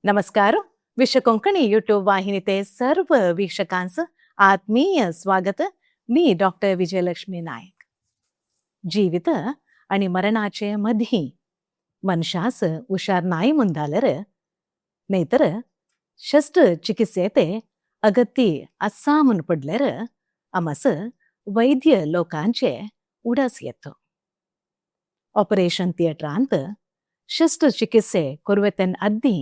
नमस्कार. विश्व कोंकणी यूट्यूब वाहिनी सर्व वीक्षकांचं आत्मीय स्वागत. मी डॉक्टर विजयलक्ष्मी नायक. जीवित आणि मरणाचे मधी मनशास हुशार नाय मुंदालर नाहीतर शस्त्रचिकित्सेते अगत्य असा म्हूण पडल्यार आमस वैद्य लोकांचे उडास येतो. ऑपरेशन थिएटरांत शस्त्रचिकित्से कोरवेतन अद्दी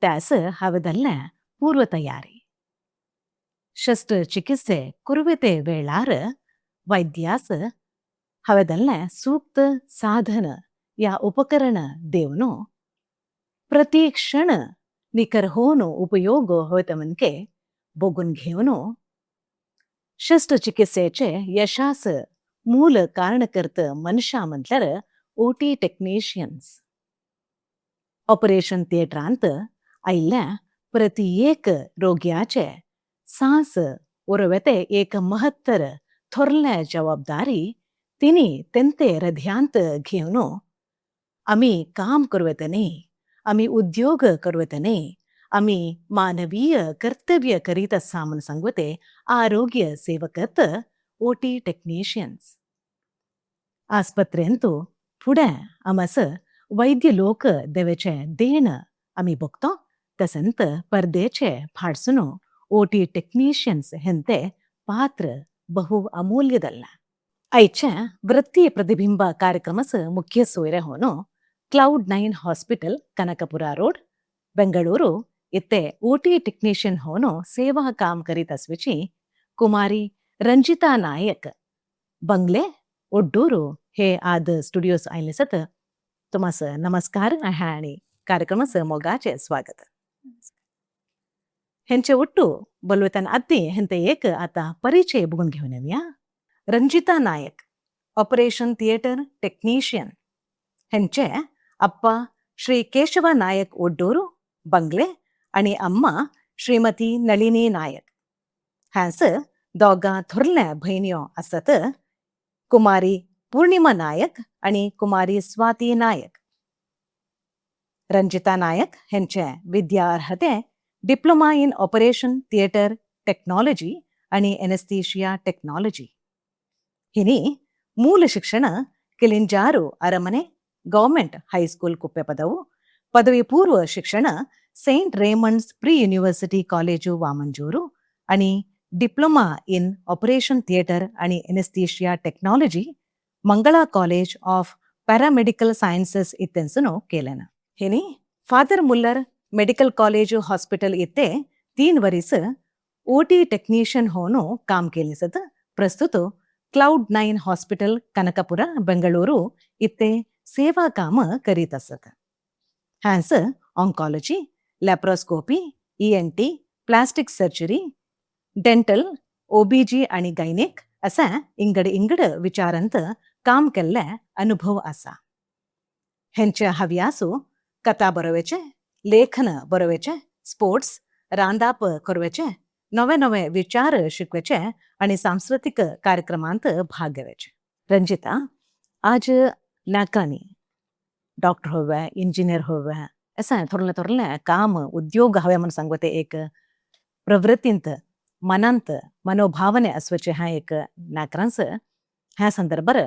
त्यास हांवें पूर्वतयारी. शस्त्रचिकित्से कुरवेते वेळार वैद्यास हांवें सूक्त साधन या उपकरण देवन प्रति क्षण निकर होवन उपयोग होत मनके बघून घेवन शस्त्रचिकित्सेचे यशास मूल कारणकर्त मनशां म्हटल्यार ओटी टेक्निशियन्स. ऑपरेशन थिएटरांत आयिल्ल्या प्रति एक रोग्याचे सांस उरवेते एक महत्तर थोरल्या जबाबदारी तिनी तेंते हृदयांत घेवन आमी काम करवेत न्ही, आमी उद्योग करवेत न्ही, आमी मानवीय कर्तव्य करीत आसा म्हूण सांगवते आरोग्य सेवकत ओटी टेक्निशियन्स. आस्पत्रेंतू फुडें आमस वैद्य लोक देवेचे देण आमी बघतो, तसंत परदेचे फाडसून ओटी टेक्निशियन्स हेंते पात्र बहु अमूल्य दल्ला. आयच्या वृत्ती प्रतिबिंब कार्यक्रमस मुख्य सोयरे होनो क्लौड नೈನ್ ಹಾಸ್ಪಿಟಲ್, ಕನಕಪುರ ರೋಡ್, ಬೆಂಗಳೂರು ಇತ್ತೆ ಓಟಿ ಟೆಕ್ನಿಷಿಯನ್ ಹೋನೋ ಸೇವಾ ಕಾಮ್ ಕರಿತ ಸ್ವಿಚಿ ಕುಮಾರಿ ರಂಜಿತಾ ನಾಯಕ್, ಬಂಗ್ಲೆ, ಒಡ್ಡೂರು हे आज स्टुडिओस आयले सत. तुमास नमस्कार आणि कार्यक्रमास मोगाचे स्वागत. हेंचे ಒಟ್ಟು ಬಲ್ವೆತನ ಅತ್ತಿ ಹೆಂತೆ ಏಕ ಆತ ಪರಿಚಯ ಬುಗುನ್ घेऊन येऊया. Ranjita Naik, operation theatre technician. हेंचे अप्पा श्री केशव नायक, ಒಡ್ಡೂರು, ಬಂಗ್ಲೆ आणि अम्मा श्रीमती नलिनी नायक. ह्यांस दोगां थोरल्या भयण्यो आसत, कुमारी पूर्णिमा नायक आणि कुमारी स्वाती नायक. रंजिता नायक हेंचे विद्यार्हते diploma in operation theatre technology आणि एनेस्थीशिया टेक्नॉलॉजी. हिनी ಮೂಲ ಶಿಕ್ಷಣ ಕಿಲಿಂಜಾರು ಅರಮನೆ ಗವರ್ಮೆಂಟ್ ಹೈಸ್ಕೂಲ್, ಕುಪ್ಪೆಪದವು. ಪದವಿ ಪೂರ್ವ ಶಿಕ್ಷಣ Saint Raymond's pre university college, Vamanjoor आणि डिप्लोमा इन ऑपरेशन थिएटर आणि anaesthesia technology, Mangala college of paramedical sciences इत्तेन्सुను केलेन. हिनी father Muller medical college hospital इत्ते 3 वरीस ओटी टेक्निशियन होनु काम केलिसत. प्रस्तुत क्लौड नೈನ್ ಹಾಸ್ಪಿಟಲ್, ಕನಕಪುರ, ಬೆಂಗಳೂರು ಇತ್ತೆ ಸೇವಾ ಕಾಮ ಕರೀತ असत. Hans oncology, laparoscopy, ENT, plastic surgery, dental, OBG आणि गायनेक असा इंगड इंगड विचारांत काम केल्ले अनुभव आसा. हेंचे हव्यासु कथा बरोवेचे, लेखन बरोवेचे, स्पोर्ट्स, रांदाप करवेचे, नवे नवे विचार शिकवेचे आणि सांस्कृतिक कार्यक्रमांत भाग घेवचे. रंजिता, आज नाकानी डॉक्टर होवे, इंजिनियर होवे, असा थोरले थोरले काम उद्योग हवे म्हणून सांगते एक प्रवृत्तींत मनांत मनोभावने असवचे ह्या एक नाकरांस. ह्या संदर्भार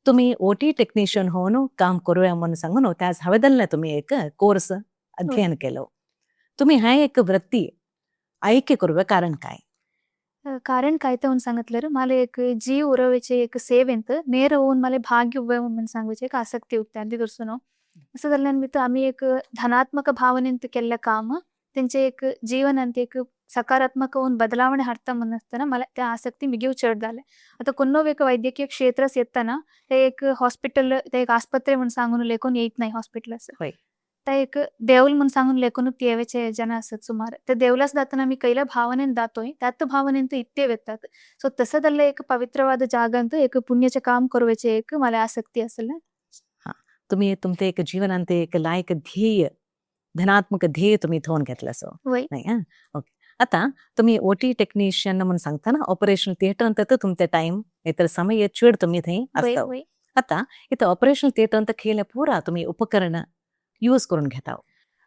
तुम्ही ओटी टेक्निशियन होऊन काम करूया म्हणून सांगून त्यास हवेदलने तुम्ही एक कोर्स अध्ययन केलं. तुम्ही ह्या एक वृत्ती आयके करूया कारण काय? कारण काय ते सांगितलं, मला एक जीव उरवेचे एक सेवेंत ನೇರ ಹೋನ್ मला भाग्य उभे म्हणून सांगूचे एक आसक्ती उरता. आनी दुसरो असं जाल्ल्यान भितर आमी एक धनात्मक भावनेंत केल्लें काम तेंचे एक जीवनांत एक सकारात्मक ಒಂದು ಬದಲಾವಣೆ हाडता म्हूण आसतना मला ते आसक्ती मिगीव चड जालें. आतां कोन्नो एक वैद्यकीय क्षेत्रास येतना ते एक हॉस्पिटल, ते एक आस्पत्रे म्हूण सांगून लेखून येयत नाय हॉस्पिटल. ते एक देवूल म्हूण सांगून लेखून येवेचे जन आसत सुमार. ते देवलास जातना आमी खयल्या भावनेन जातोय, त्याच भावनेन ते इत्ते वेतात. सो तसं जाल्लें एक पवित्रवाद जागांत एक पुण्याचें काम करवेचें एक मला आसक्ती आसलें. तुम्ही तुमचे एक जीवनांत एक लायक ध्येय, धनात्मक ध्येय तुम्ही थोवन घेतलं सो. वय. नाही हा, ओके. आता तुम्ही ओटी टेक्निशियन म्हणून सांगता ना, ऑपरेशन थिएटर तर तुमचे टाइम नाहीतर समय चड तुम्ही थंय आसता. आता इथं ऑपरेशन थिएटर खेळ पुरा तुम्ही उपकरण यूज करून घेता.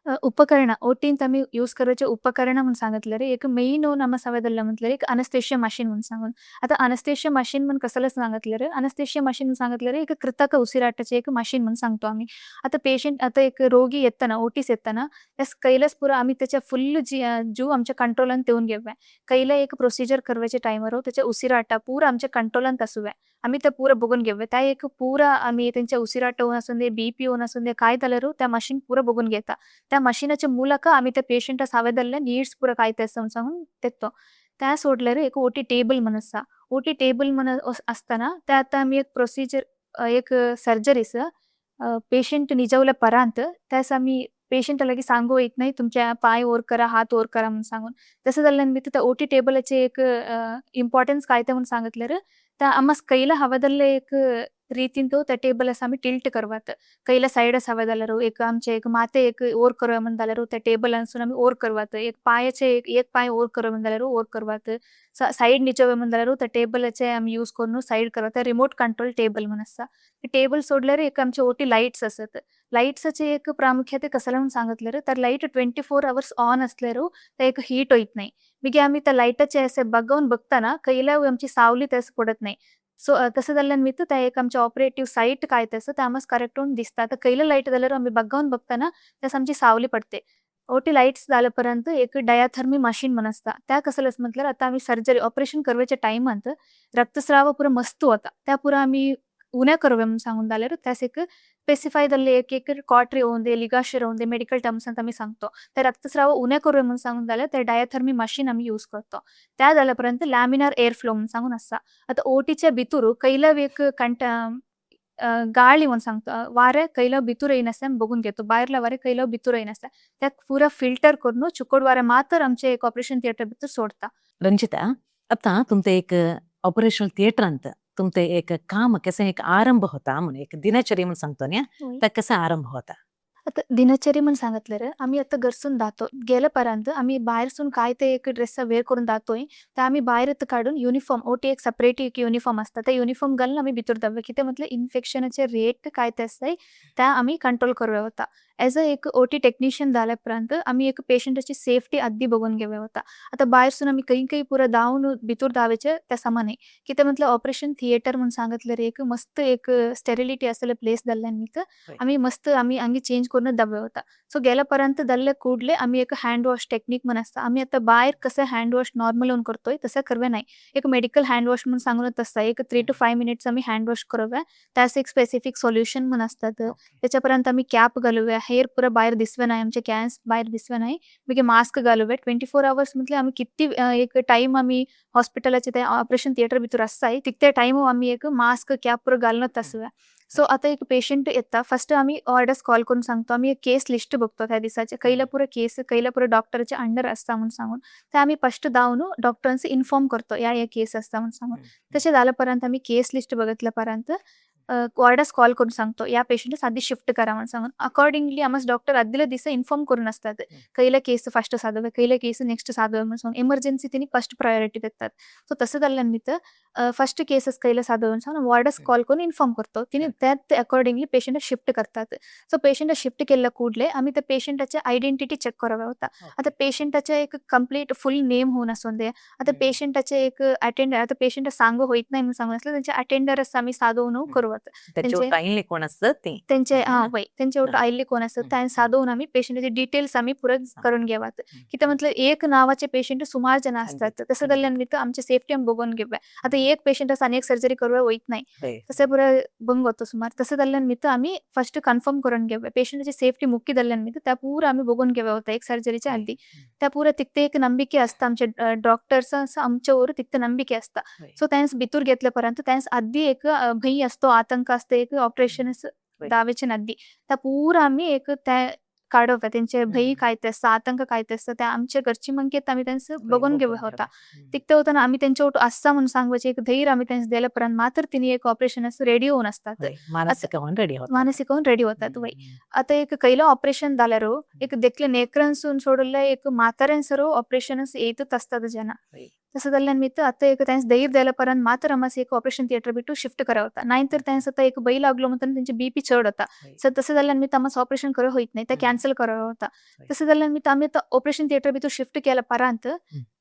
उपकरणां ओटींत आमी यूज करचे उपकरणां म्हूण सांगतले रे, एक मेन आमा सावय म्हटल्यार एक अनस्थेशिया मशीन म्हूण सांगून. आतां अनस्थेशिया मशीन म्हूण कसलें सांगतले रे, अनस्थेशिया मशीन म्हूण सांगतले रे, एक कृतक उसिराटाचे एक मशीन म्हूण सांगतो आमी. आतां पेशंट आतां एक रोगी येतना ओटीस येतना त्यास कैलास पुरा आमी त्याच्या फुल जीव आमच्या कंट्रोलान तेवन घेवया. कैला एक प्रोसिजर करवाचे टायमार त्याच्या उसिराटा पुरा आमच्या कंट्रोलान आसूया, आमी ते पुरा बघून घेवया. त्या एक पुरा आमी तेंच्या उसिराट होऊन असून दे, बीपी होऊन असून दे, काय जाल्यार त्या मशीन पुरा बघून घेता. त्या मशीनाच्या ಮೂಲಕ आमी त्या पेशंटा सावयदल्ले नीड्स पुरा काय ते सांगून तेतो. त्या सोडल्यार एक ओटी टेबल म्हण आसा. ओटी टेबल म्हण आसतना त्या आतां आमी एक प्रोसिजर एक सर्जरीस पेशंट निजवल्या परांत त्यास आमी पेशंटा लागीं सांगू वयत न्हय तुमच्या पांय वयर करा, हात वयर करा म्हूण सांगून. तशें जाल्ल्यान भितर त्या ओटी टेबलाचे एक इम्पॉर्टन्स काय तें म्हूण सांगतल्यार त्या आमा कैला हवा एक रीतीन तो त्या टेबल आसा आमी टिल्ट करवात. कैला सायड हवे जाल्यार एक आमचे एक माथे एक वयर करया म्हण जाल्यार त्या टेबलांसून आमी वयर करवात. एक पांयाचे एक पांय वयर करया म्हण जाल्यार वयर करवात. सायड निचोवे म्हण जाल्यार त्या टेबलाचे आमी यूज करून सायड करवात. रिमोट कंट्रोल टेबल म्हण आसा. टेबल सोडल्यार एक आमचे ओटी लायट्स आसत. लायट्साचे एक प्रामुख्यते कसले म्हूण सांगतल्यार तर लायट 24 आवर्स ऑन आसल्यार ते एक हीट वयत न्हय. मागीर आमी त्या लायटाचे अशे बगोवन बगतना खंयला आमची सावली तस पडत न्हय. सो तशें जाल्ल्यान भितर त्या एक आमचे ऑपरेटीव सायट काय तसं ते आमकां करेक्ट होवन दिसता. आतां खंयला लायट जाल्यार आमी बगोवन बगतना त्यास आमची सावली पडते. ओटी लायट्स जाल्या पर्यंत एक डायाथर्मी मशीन म्हण आसता. त्या कसलें म्हटल्यार आतां आमी सर्जरी ऑपरेशन करवेच्या टायमांत रक्तस्राव पुरो मस्त वता, त्या पुरो आमी उणे करवे म्हूण सांगून जाल्यार त्यास एक स्पेसिफाय जाल्ले एक एक कॉटरी होवन दे, लिगाशर होवन दे, मेडिकल टर्म्सांत आमी सांगतो. ते रक्तस्राव उणे करूया म्हूण सांगून जाल्यार ते डायाथर्मी मशीन आमी यूज करतो. त्या जाल्या पर्यंत लॅमिनार एअर फ्लो म्हूण सांगून आसा. आतां ओटीच्या भितूर कैला एक कंट गाळी म्हूण सांगता, वारें कैला भितूर येयनासता आमी बघून घेतो. भायरला वारें कैला भितूर येयनासता, त्याक पुरा फिल्टर करून चुकोड वारें मात्र आमचे एक ऑपरेशन थिएटर भितर सोडता. ರಂಜಿತಾ, आता तुमते एक ऑपरेशनल थिएटरांत तुमते एक काम कशें एक आरंभ होता म्हूण एक दिनचर्या म्हूण सांगतो न्ही, त्या कसं आरंभ होता? आतां दिनचर्या म्हूण सांगतल्यार आमी आतां घरसून दातो गेले परांत आमी भायरसून काय ते एक ड्रेस वेर करून दातोय ते आमी भायर काडून युनिफॉर्म ओटी एक सेपरेट एक युनिफॉर्म आसता, ते युनिफॉर्म घालून आमी भितर दावे. कितें म्हटल्यार इन्फेक्शनाचे रेट काय ते आसताय ते आमी कंट्रोल करूया वता. एज अ एक ओटी टेक्निशियन जाल्या उपरांत आमी एक पेशंटाची सेफ्टी आद्दी बघून घेवया वता. आतां भायरसून आमी खंय खंय पुरो धांवन भितर धांवेचे ते समा न्हय. कितें म्हटल्यार ऑपरेशन थिएटर म्हूण सांगतल्यार एक मस्त एक स्टेरिलिटी आसलेले प्लेस जाल्ल्यान न्ही आमी मस्त आमी हांगा चेंज करून दावे वता. सो गेल्या पर्यंत जाल्ले कूडले आमी एक हँड वॉश टेक्नीक म्हूण आसता. आमी आतां भायर कशें हँड वॉश नॉर्मल येवन करतोय तशें करवे नाय. एक मेडिकल हँड वॉश म्हूण सांगूनच आसता. एक 3 to 5 minutes आमी हँड वॉश करवे, त्यास एक स्पेसिफीक सोल्युशन म्हूण आसतात. त्याच्या पर्यंत आमी कॅप घालुया, हेर पुरो भायर दिसवे नाय, आमचे केंस भायर दिसवे नाय, मागीर मास्क घालुया. 24 आवर्स म्हटल्यार आमी कितली एक टायम आमी हॉस्पिटलाचे ते ऑपरेशन थिएटर भितर आसताय तितके टायम आमी एक मास्क कॅप पुरो घालूनच आसुया. सो आतां एक पेशंट येता, फर्स्ट आमी ऑर्डर्स कॉल करून सांगतो. आमी एक केस लिस्ट बघतो त्या दिसाचे, खंयला पुरो केस खंयला पुरो डॉक्टराचे अंडर आसता म्हूण सांगून. ते आमी फर्स्ट धांवन डॉक्टरांक इन्फॉर्म करतो ह्या ह्या केस आसता म्हूण सांगून. तशें जाल्या पर्यंत आमी केस लिस्ट बघितल्या पर्यंत वॉर्डर्स कॉल करून सांगतो ह्या पेशंटाक आदी शिफ्ट करा म्हूण सांगून. अकॉर्डिंगली आमकां डॉक्टर आदल्या दिसा इन्फॉर्म करून आसतात खंयले केस फर्स्ट सादोवे, खंयले केस नेक्स्ट सादोवे म्हूण सांगून. एमर्जन्सी तेणी फर्स्ट प्रायोरिटी देतात. सो तशें जाल्ल्यान भितर फर्स्ट केसीस खंयले सादोवे म्हूण सांगून वॉर्डर्स कॉल करून इन्फॉर्म करतो. तिणी त्यात अकॉर्डिंगली पेशंटाक शिफ्ट करतात. सो पेशंटाक शिफ्ट केल्ल्या कूडले आमी त्या पेशंटाचे आयडेंटिटी चॅक करप वता. आतां पेशंटाचे एक कंप्लीट फूल नेम होवन आसून दे, आतां पेशंटाचे एक अटेंडर, आतां पेशंट सांगू वयत नाय म्हूण सांगून आसल्यार तेंचे अटेंडर आमी सादोवन करूं वता. तेंचे आयिल्ले कोण आसत ते तेंचे वय तेंचे वट आयिल्ले कोण आसत तांचे सादोवन आमी पेशंटाचे डिटेल्स आमी पुरो करून घेवात. कित्याक म्हटल्यार एक नांवाचे पेशंट सुमार जाणां आसतात, तशें जाल्ल्यान भितर आमचे सेफ्टी आमी बघून घेवया. आतां एक पेशंट आसा आनी एक सर्जरी करूया वयत नाय, तशें पुरो बंग वता सुमार. तशें जाल्ल्यान भितर आमी फर्स्ट कन्फर्म करून घेवया पेशंटाची सेफ्टी मुख्य जाल्ल्यान भितर त्या पुरो आमी बघून घेवया वता एक सर्जरीच्या आदी. त्या पुरो तितके एक नंबिके आसता आमचे डॉक्टर्स आमच्या वर तितके नंबिके आसता. सो तेंच भितर घेतल्या पर्यंत तेंच आदी एक भंय असतो, आतंक असतो एक ऑपरेशन दावेचे आदी त्या पुरो आमी एक त्या काडप तेंचे भंय काय ते आसता, आतंक काय ते आसता ते आमच्या घरची मंकेत आमी तेंच बघून घेवया होता. तितके वतना आमी तेंच्या वट आसता म्हणून सांगपाचे एक धैर्य आमी तेंच दिल्या उपरांत मात्र तिनी एक ऑपरेशन रेडी होवन आसतात, मानसीक होवन रेडी होतात. वय आतां एक खंयलें ऑपरेशन जाल्यार एक देखले नेकरांसून सोडले एक म्हाताऱ्यांसर ऑपरेशन येतच आसतात जना. तसं जाल्ल्यान मी आता एक त्यांस धैर्य द्यायला पर्यंत मात्र आम्हाला एक ऑपरेशन थिएटर बिटू शिफ्ट करा होता. नाहीतर त्यांस आता एक बैल लागलो म्हणताना त्यांचे बीपी चढ होता. सो तसं जाल्ल्यान मी आम्हाला ऑपरेशन करू होईत नाही, त्या कॅन्सल करा होता. तसं जाल्ल्यान मी आम्ही आता ऑपरेशन थिएटर बिटू शिफ्ट केला परांत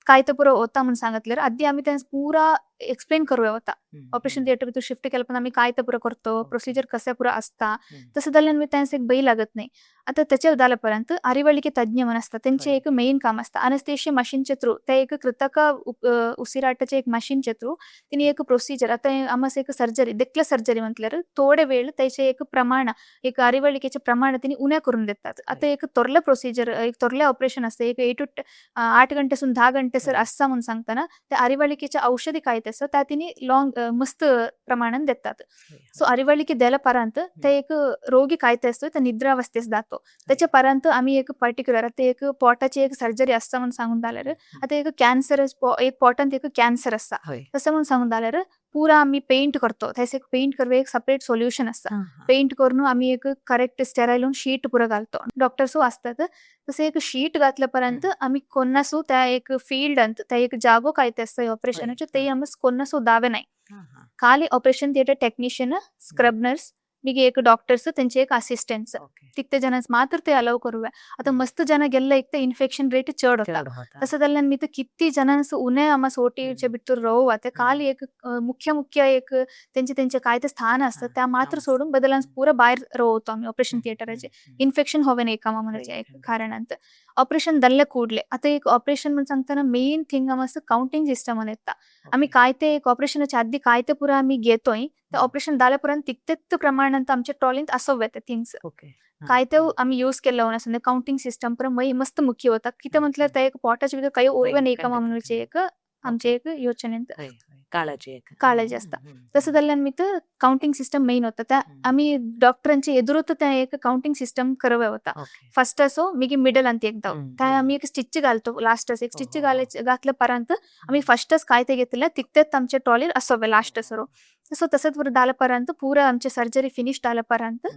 काय तर पुरं होता म्हणून सांगितलं. आधी आम्ही त्यांस पुरा एक्सप्लेन करूया होता. ऑपरेशन थिएटर बिटू शिफ्ट केलं पण आम्ही काय तर पुरं करतो, प्रोसिजर कसं पुरं असता. तसं जाल्ल्यान मी त्यांस एक बैल लागत नाही. आता त्याच्या झाल्यापर्यंत अरिवळिके तज्ञ म्हण असतात, त्यांचे एक मेन काम असतं अनस्थेशिया मशीनच्या थ्रू, त्या एक कृतक उसिराटाचे एक मशीनच्या थ्रू तिने एक प्रोसिजर. आता आम्हाला एक सर्जरी देखलं सर्जरी म्हटल्यावर थोडे वेळ त्याचे एक प्रमाण एक अरिवळिकेचे प्रमाण तिने उण्या करून देतात. आता एक थोरलं प्रोसिजर एक थोरलं ऑपरेशन असतं एक 8 to 8 घंटेसून 10 घंटे सर असता म्हणून सांगताना त्या अरिवळिकेच्या औषधी काय तसं त्या तिने लॉंग मस्त प्रमाणात देतात. सो अरिवळिके द्यायला पर्यंत ते एक रोगी काय ते असतो त्या निद्रावस्थेस जातो. त्याच्या पर्यंत आम्ही एक पर्टिक्युलर आता एक पोटाची एक सर्जरी असता म्हणून सांगून झाल्यार आता एक कॅन्सर एक पोटांत एक कॅन्सर असता तसं म्हणून सांगून झाल्यार पुरा आम्ही पेंट करतो. त्यास एक पेंट करवे एक सेपरेट सोल्युशन असता. पेंट करून आम्ही एक करेक्ट स्टेराईल शीट पुरा घालतो. डॉक्टर्सो असतात तसं एक शीट घातल्यापर्यंत आम्ही कोणासू त्या एक फील्ड अंत त्या एक जागो काय ते असतं ऑपरेशनाचे ते आम्ही कोणासू दावे नाही. खाली operation theatre technician, scrub nurse, मिगे एक डॉक्टर्स, त्यांचे एक असिस्टंट्स तिथे जणांस मात्र ते अलाव करूया. आता मस्त जण गेलं एक तर इन्फेक्शन रेट चढ होता. तसं जाल्ल्यान मी तर किती जणांस उणे आम्हा सोटीचे बिट्टूर रोव आता खाली एक मुख्य मुख्य एक त्यांचे त्यांचे काय ते स्थान असतात त्या मात्र सोडून बदलांस पुरा बाहेर रोवतो आम्ही ऑपरेशन थिएटराचे. इन्फेक्शन होवे नाही कामा म्हणायचे एक कारणांत. ऑपरेशन दल्ले ಕೂಡ್ಲೆ आता एक ऑपरेशन म्हणून सांगताना मेन थिंग आम्हाला काउंटिंग सिस्टम येता. आम्ही काय ते एक ऑपरेशनाच्या आधी काय ते पुरा आम्ही घेतोय ते ऑपरेशन झाल्यापर्यंत तितकेच प्रमाणात आमच्या ट्रॉलीत असं ते थिंग्स काय ते आम्ही यूज केलं होणार काउंटिंग सिस्टम पण मस्त मुख्य होता. किती म्हटलं त्या एक पोटाच्या भितर काही ओरवे नाही का म्हणून एक आमचे एक योजनेत काळजी काळजी असता. तसं जाल्ल्यान मी तर काउंटिंग सिस्टम मेन होता. त्या आम्ही डॉक्टरांचे एದುರುत त्या एक काउंटिंग सिस्टम करवे होता. फर्स्ट असो मिगी मिडल अंत एकदा त्या आम्ही एक स्टिच घालतो लास्ट एक स्टिच घालायचे घातल्यापर्यंत आम्ही फर्स्टच काय ते घेतलं तिकतेच आमच्या ट्रॉलीर असोवे लास्ट सरो. सो तसंच झाल्यापर्यंत पुरा आमचे सर्जरी फिनिश झाल्यापर्यंत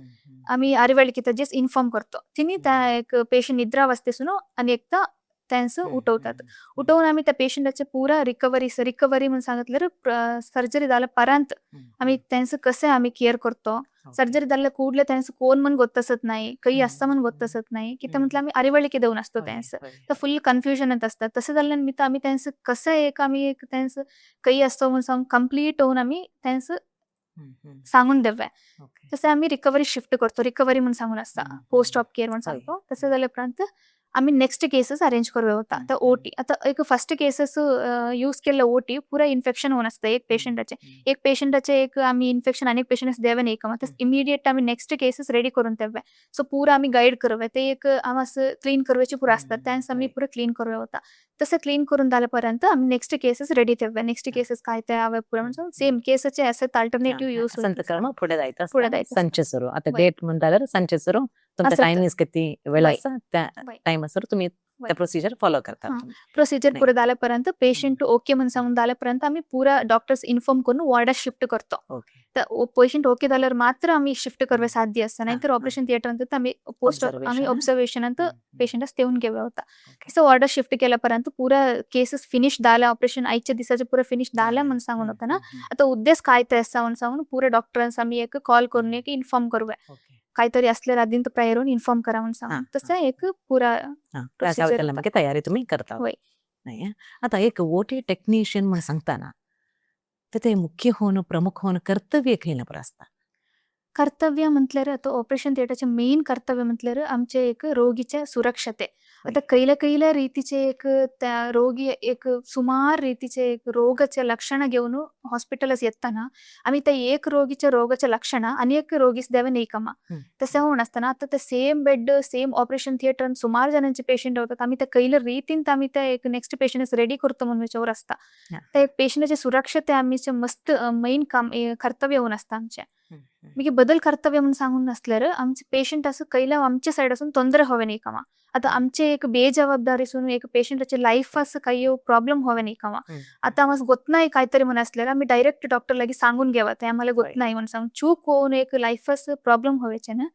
आम्ही अरिवळिके तजेस इन्फॉर्म करतो. तिने त्या एक पेशंट निद्रावस्थेसून आणि एकदा त्यांचं उठवतात. उठवून आम्ही त्या पेशंटाचे पुरा रिकव्हरी रिकव्हरी म्हणून सांगितलं सर्जरी झाल्यापर्यंत आम्ही त्यांचं कसं आम्ही केअर करतो. सर्जरी झाल्या ಕೂಡ್ಲೆ त्यांचं कोण म्हणून ಗೊತ್ತसत नाही, काही असं म्हणून ಗೊತ್ತसत नाही की ते म्हटलं आम्ही अरिवळिके देऊन असतो त्यांचं. तर फुल कन्फ्युजन येत असतात. तसं झाल्यानंतर आम्ही त्यांचं कसं एक आम्ही एक त्यांचं काही असतो म्हणून सांगून कंप्लीट होऊन आम्ही त्यांचं सांगून देवे. तसं आम्ही रिकव्हरी शिफ्ट करतो. रिकव्हरी म्हणून सांगून असता पोस्ट ऑप केअर म्हणून सांगतो. तसं झाल्यापर्यंत आम्ही नेक्स्ट केसेस अरेंज करूया होता. तर ओटी आता एक फर्स्ट केसेस यूज केलं ओटी पुरा इन्फेक्शन होऊन असतं एक पेशंटाचे. एक पेशंटाचे एक आम्ही इन्फेक्शन अनेक पेशंट्स द्यावे नाही का मग इमिडिएट आम्ही नेक्स्ट केसेस रेडी करून द्यावे. सो पुरा आम्ही गाईड करूया. ते एक आम्हाला क्लीन करवायचे पुरा असतात त्यांस आम्ही पुरा क्लीन करूया होता. तसं क्लीन करून झाल्यापर्यंत आम्ही नेक्स्ट केसेस रेडी ठेवूया. नेक्स्ट केसेस काय ते हवे पुरा म्हणजे सेम केसचे असे अल्टरनेटिव्ह यूज संत पुढे जायचं पुढे जायचं संचे सुरू आता डेट म्हणताल्यार संचे सुरू तुमचा टाइम किती वेळ आसा त्या टाइमासर तुम्ही त्या प्रोसिजर फॉलो करता. प्रोसिजर पुरा झाल्यापर्यंत पेशंट ओके म्हणून सांगून झाल्यापर्यंत आम्ही पुरा डॉक्टर्स इन्फॉर्म करून वॉर्डात शिफ्ट करतो. तर पेशंट ओके झाल्यावर मात्र आम्ही शिफ्ट करवे साध्य असतं. नाहीतर ऑपरेशन थिएटर नंतर आम्ही पोस्ट आम्ही ऑब्झर्वेशन नंतर पेशंटच ठेवून घेऊया होता. सो वॉर्डात शिफ्ट केल्यापर्यंत पुरा केसेस फिनिश झाल्या ऑपरेशन आयच्या दिसाचे पुरा फिनिश झाल्या म्हणून सांगून होता ना. आता उद्देश काय ते असं म्हणून सांगून पुरे डॉक्टरांस आम्ही एक कॉल करून एक इन्फॉर्म करूया. काहीतरी असल्यार आदींत प्रायर इन्फॉर्म करा म्हणून सांगून तसं एक पुरा तयारी तुम्ही करता. नाही आता एक ओटी टेक्निशियन म्हणून सांगताना तर ते मुख्य होणं प्रमुख होणं कर्तव्य खंय आसता. कर्तव्य म्हटल्यार आता ऑपरेशन थिएटरचे मेन कर्तव्य म्हटल्यार आमचे एक रोगीचे सुरक्षते. आता कैला कैला रीतीचे एक त्या रोगी एक सुमार रीतीचे एक रोगाचे लक्षण घेऊन हॉस्पिटलस येताना आम्ही त्या एक रोगीच्या रोगाचे लक्षण आणि एक रोगीस द्यावे नाही कमा तसं होऊन असताना आता ते same bed same operation theatre सुमार जणांचे पेशंट होतात. आम्ही त्या कैला रीतीन आम्ही त्या एक नेक्स्ट पेशंट रेडी करतो म्हणून याच्यावर असता. त्या एक पेशंटचे सुरक्षते आम्ही मस्त मेन काम कर्तव्य होऊन असता आमच्या. मी बदल कर्तव्य म्हणून सांगून नसल्यार आमचे पेशंट असं कैला आमच्या साइड असून ತೊಂದರೆ होवे नाही कामा. आता आमचे एक बेजबाबदारीसून एक पेशंटाचे लाईफ असं काही प्रॉब्लेम होवे नाही कामा. आता आम्हाला गोत नाही काहीतरी म्हणून असल्यार आम्ही डायरेक्ट डॉक्टर लगे सांगून घेवा ते आम्हाला गोत नाही म्हणून सांगून चूक होऊन एक लाईफच प्रॉब्लेम व्हायचे ना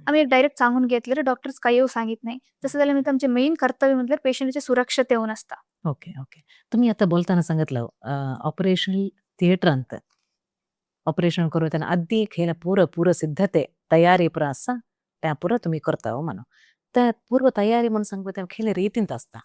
आम्ही एक डायरेक्ट सांगून घेतलं डॉक्टर्स काही सांगित नाही. तसं झाल्यानंतर आमचे मेन कर्तव्य म्हटलं पेशंटचे सुरक्षते होऊन असता. ओके ओके, तुम्ही आता बोलताना सांगितलं ऑपरेशन थिएटर ऑपरेशन करू त्यांना आधी खेळ पूर पूर सिद्धते तयारी पुरा असा त्या पुरा तुम्ही करता हो म्हणून त्या पूर्व तयारी म्हणून सांगू त्या खेळ रीतींत असता.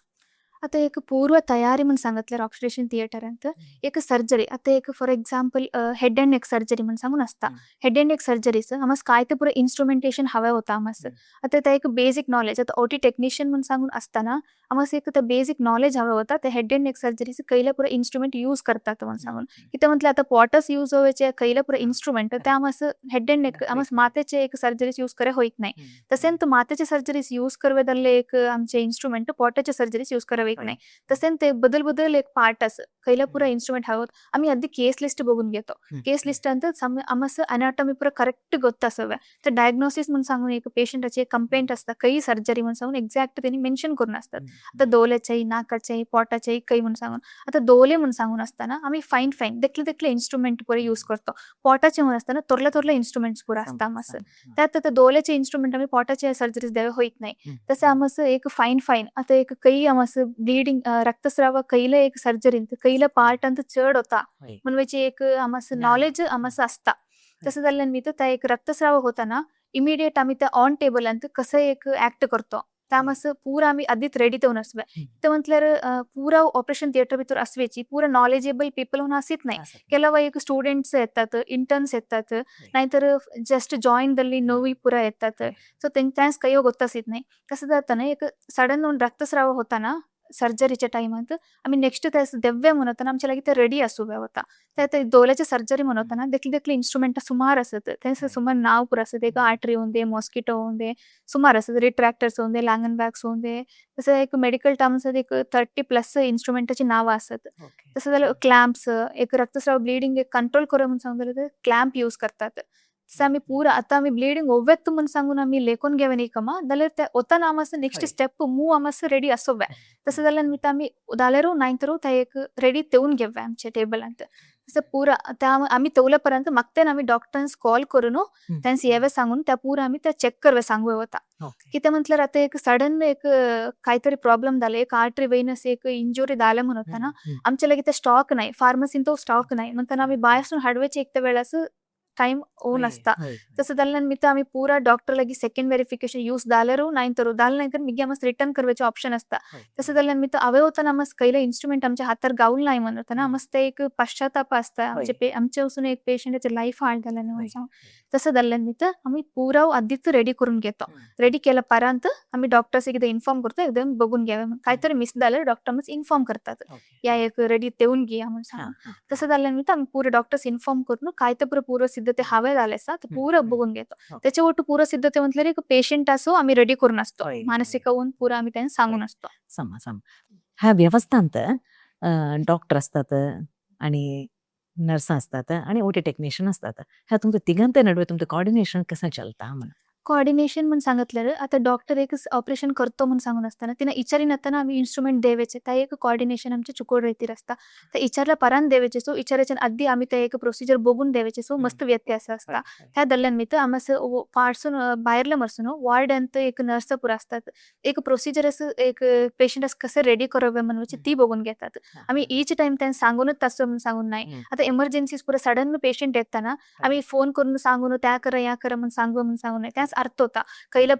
आता एक पूर्व तयारी म्हणून सांगितल्यार ऑपरेशन थिएटर अंत एक सर्जरी, आता एक for example head and neck surgery म्हणून सांगून असता. हेड अँड नेक सर्जरीस आमस काय ते पुरा इन्स्ट्रुमेंटेशन हवे होता आमस. आता त्या एक बेसिक नॉलेज, आता ओटी टेक्निशियन म्हणून सांगून असताना आमस एक त्या बेसिक नॉलेज हवे होता ते हेड अँड नेक सर्जरीस कैला पुरा इन्स्ट्रुमेंट यूज करतात म्हणून सांगून. किती म्हटलं आता पॉटस यूज व्हायचे कैला पुरा इन्स्ट्रुमेंट त्या आमस हेड अँड नेक आमस मातेचे एक सर्जरीस यूज करे होईत नाही. तसेच मातेचे सर्जरीस यूज करवेदल्ले एक आमचे इन्स्ट्रुमेंट पोटाचे सर्जरीस यूज करावे नाही. तसेच ते बदल बदल एक पार्ट असं कैला पुरा इन्स्ट्रुमेंट हवं. आम्ही आधी केस लिस्ट बघून घेतो. केस लिस्ट ಅಂತ आमस अनाटॉमी पुरा करेक्ट ಗೊತ್ತಾಸವೆ. तर डायग्नोसिस म्हणून सांगून एक पेशंटाची एक कंप्लेंट असता काही सर्जरी म्हणून सांगून एक्झॅक्ट त्यांनी मेन्शन करून असतात. आता दोल्याच्याही नाकाच्याही पोटाच्याही काही म्हणून सांगून, आता दोले म्हणून सांगून असताना आम्ही फाईन फाईन देखले देखले इन्स्ट्रुमेंट पुरे यूज करतो. पोटाचे म्हणून असताना थोरले थोरले इन्स्ट्रुमेंट्स पुरा असता आमस. त्यात आता दोल्याचे इन्स्ट्रुमेंट आम्ही पोटाचे सर्जरीज द्यावे होईत नाही. तसं आमस एक फाईन फाईन आता एक काही आमस ब्लीडिंग रक्तस्राव कैला एक सर्जरी कैला पार्ट ಅಂತ चड होता म्हणवायची एक आमस नॉलेज आमस असता. तसं झाल्यान मी तर त्या एक रक्तस्राव होताना इमिडिएट आम्ही त्या ऑन टेबल अंत कसं एक ऍक्ट करतो त्या आमस पुरा आम्ही आधीच रेडी तेवन असवे. ते म्हटल्यार पुरा ऑपरेशन थिएटर भितर असवेची पुरा नॉलेजेबल पीपल होऊन असीत नाही. ಕೆಲವು एक स्टुडंट्स येतात, इंटर्न्स येतात, नाहीतर जस्ट जॉईन ದಲ್ಲಿ नवी पुरा येतात. सो त्यांस काही ಗೊತ್ತಾसीत नाही. कसं जाताना एक सडन ಒಂದು रक्तस्राव होताना सर्जरीच्या टायमात आम्ही नेक्स्ट त्या देव्या म्हणताना आमच्या लागीं ते रेडी आसूं वता. त्या दोल्याचे सर्जरी म्हणताना देखले देखले इन्स्ट्रुमेंट सुमार असत, ते सुमार नाव पुरा असत. एक आर्टरी होऊन, मॉस्किटो होऊन, सुमार असत, रिट्रॅक्टर्स होऊन, लँगन बॅग्स होऊन, तसं एक मेडिकल टर्म्स एक 30+ इन्स्ट्रुमेंटाची नावं असत. तसं जाल्यार क्लॅम्प्स, एक रक्तस्राव ब्लिडींग एक कंट्रोल करूं म्हणून सांगू जाल्यार क्लॅम्प यूज करतात. तसं आम्ही पुरा आता आम्ही ब्लिडींग ओव्यात म्हणून सांगून आम्ही लेखून घेवे न्ही कमा जाल्यार ते वतना आमस नेक्स्ट स्टेप मूव आमस रेडी आसोवे. तसं जाल्यार निमित्त आमी जाल्यारू नायतरू ते एक रेडी तेवन घेवे आमच्या टेबलांत. तसं पुरा त्या आमी तेवल्या पर्यंत मागतेन आमी डॉक्टरांस कॉल करून त्यांस येवे सांगून त्या पुरा आमी त्या चेक करवे सांगू वता. कितें म्हटल्यार आतां एक सडन एक कांयतरी प्रॉब्लम जालें, एक आर्टरी वेनस एक इंजुरी जालें म्हणून वतना आमच्या लागीं ते स्टॉक नाही, फार्मसीन तो स्टॉक नाही म्हणताना आमी भायरसून हाडवेचे एक वेळास टायम ओन असता. तसं जाल्यार निमित्त आमी पुरा डॉक्टर लागीं सेकंड व्हेरिफिकेशन यूज जाल्यारू नायतरू जालें नाय तर मागीर आमकां रिटर्न करपाचें ऑप्शन आसता. तसं जाल्यार निमित्त हांवें वतना आमकां खंयले इन्स्ट्रुमेंट आमच्या हातार गावूंक नाय म्हणून वतना आमकां ते एक पश्चाताप आसता. आमचे आमचे वचून एक पेशंटाचे लायफ हार्ड जालें न्हू म्हणून. तसं जाल्ल्या निमित्त आमी पुरा आदींच रेडी करून घेतो. रेडी केल्या परांत आमी डॉक्टर्स एकदां इन्फॉर्म करता, एकदम बघून घेवे म्हणून. कांयतरी मिस जाल्यार डॉक्टर आमकां इन्फॉर्म करतात, या एक रेडी तेवन घेया म्हणून सांगून. तसं जाल्ल्या निमित्त आमी पुरा डॉक्टर्स इन्फॉर्म करून काय ते पुरो पूर्व सिद्धते हांवें जालें आसा ते पुरा बघून घेतो. त्याच्या ಒಟ್ಟು पूर्व सिद्धते म्हटल्यार एक पेशंट असो आमी रेडी करून असतो, मानसिक होऊन पुरा आमी त्यांना सांगून असतो. सम सम ह्या व्यवस्थांत डॉक्टर असतात आणि नर्स असतात आणि ओटी टेक्निशियन असतात. ह्या तुमच्या तिघांच्या नडवे तुमचं कॉर्डिनेशन कसं चलता म्हणून? कोऑर्डिनेशन म्हणून सांगितल्यार आता डॉक्टर एक ऑपरेशन करतो म्हणून सांगून असताना तिने इचारी नसताना आम्ही इन्स्ट्रुमेंट देवेचे त्या एक कोऑर्डिनेशन आमचे चुकोड रीतीर असता. ते इचारल्या परान देवेचे, सो इचाराच्या आधी आम्ही त्या एक प्रोसिजर बघून देवेचे, सो मस्त व्यत्यास असता. त्या दरम्यान मी तर आम्हा पार्सून बाहेरला मरसून वॉर्ड अंत एक नर्स पुरा असतात, एक प्रोसिजर असं एक पेशंट असं कसं रेडी करावे म्हणून ती बघून घेतात. आम्ही ईच टाइम त्यांना सांगूनच तसं म्हणून सांगून नाही. आता एमर्जन्सीज पुरा सडन पेशंट येताना आम्ही फोन करून सांगून त्या करा या करा म्हणून सांगू म्हणून सांगू नाही. त्याच अर्थ होता कैला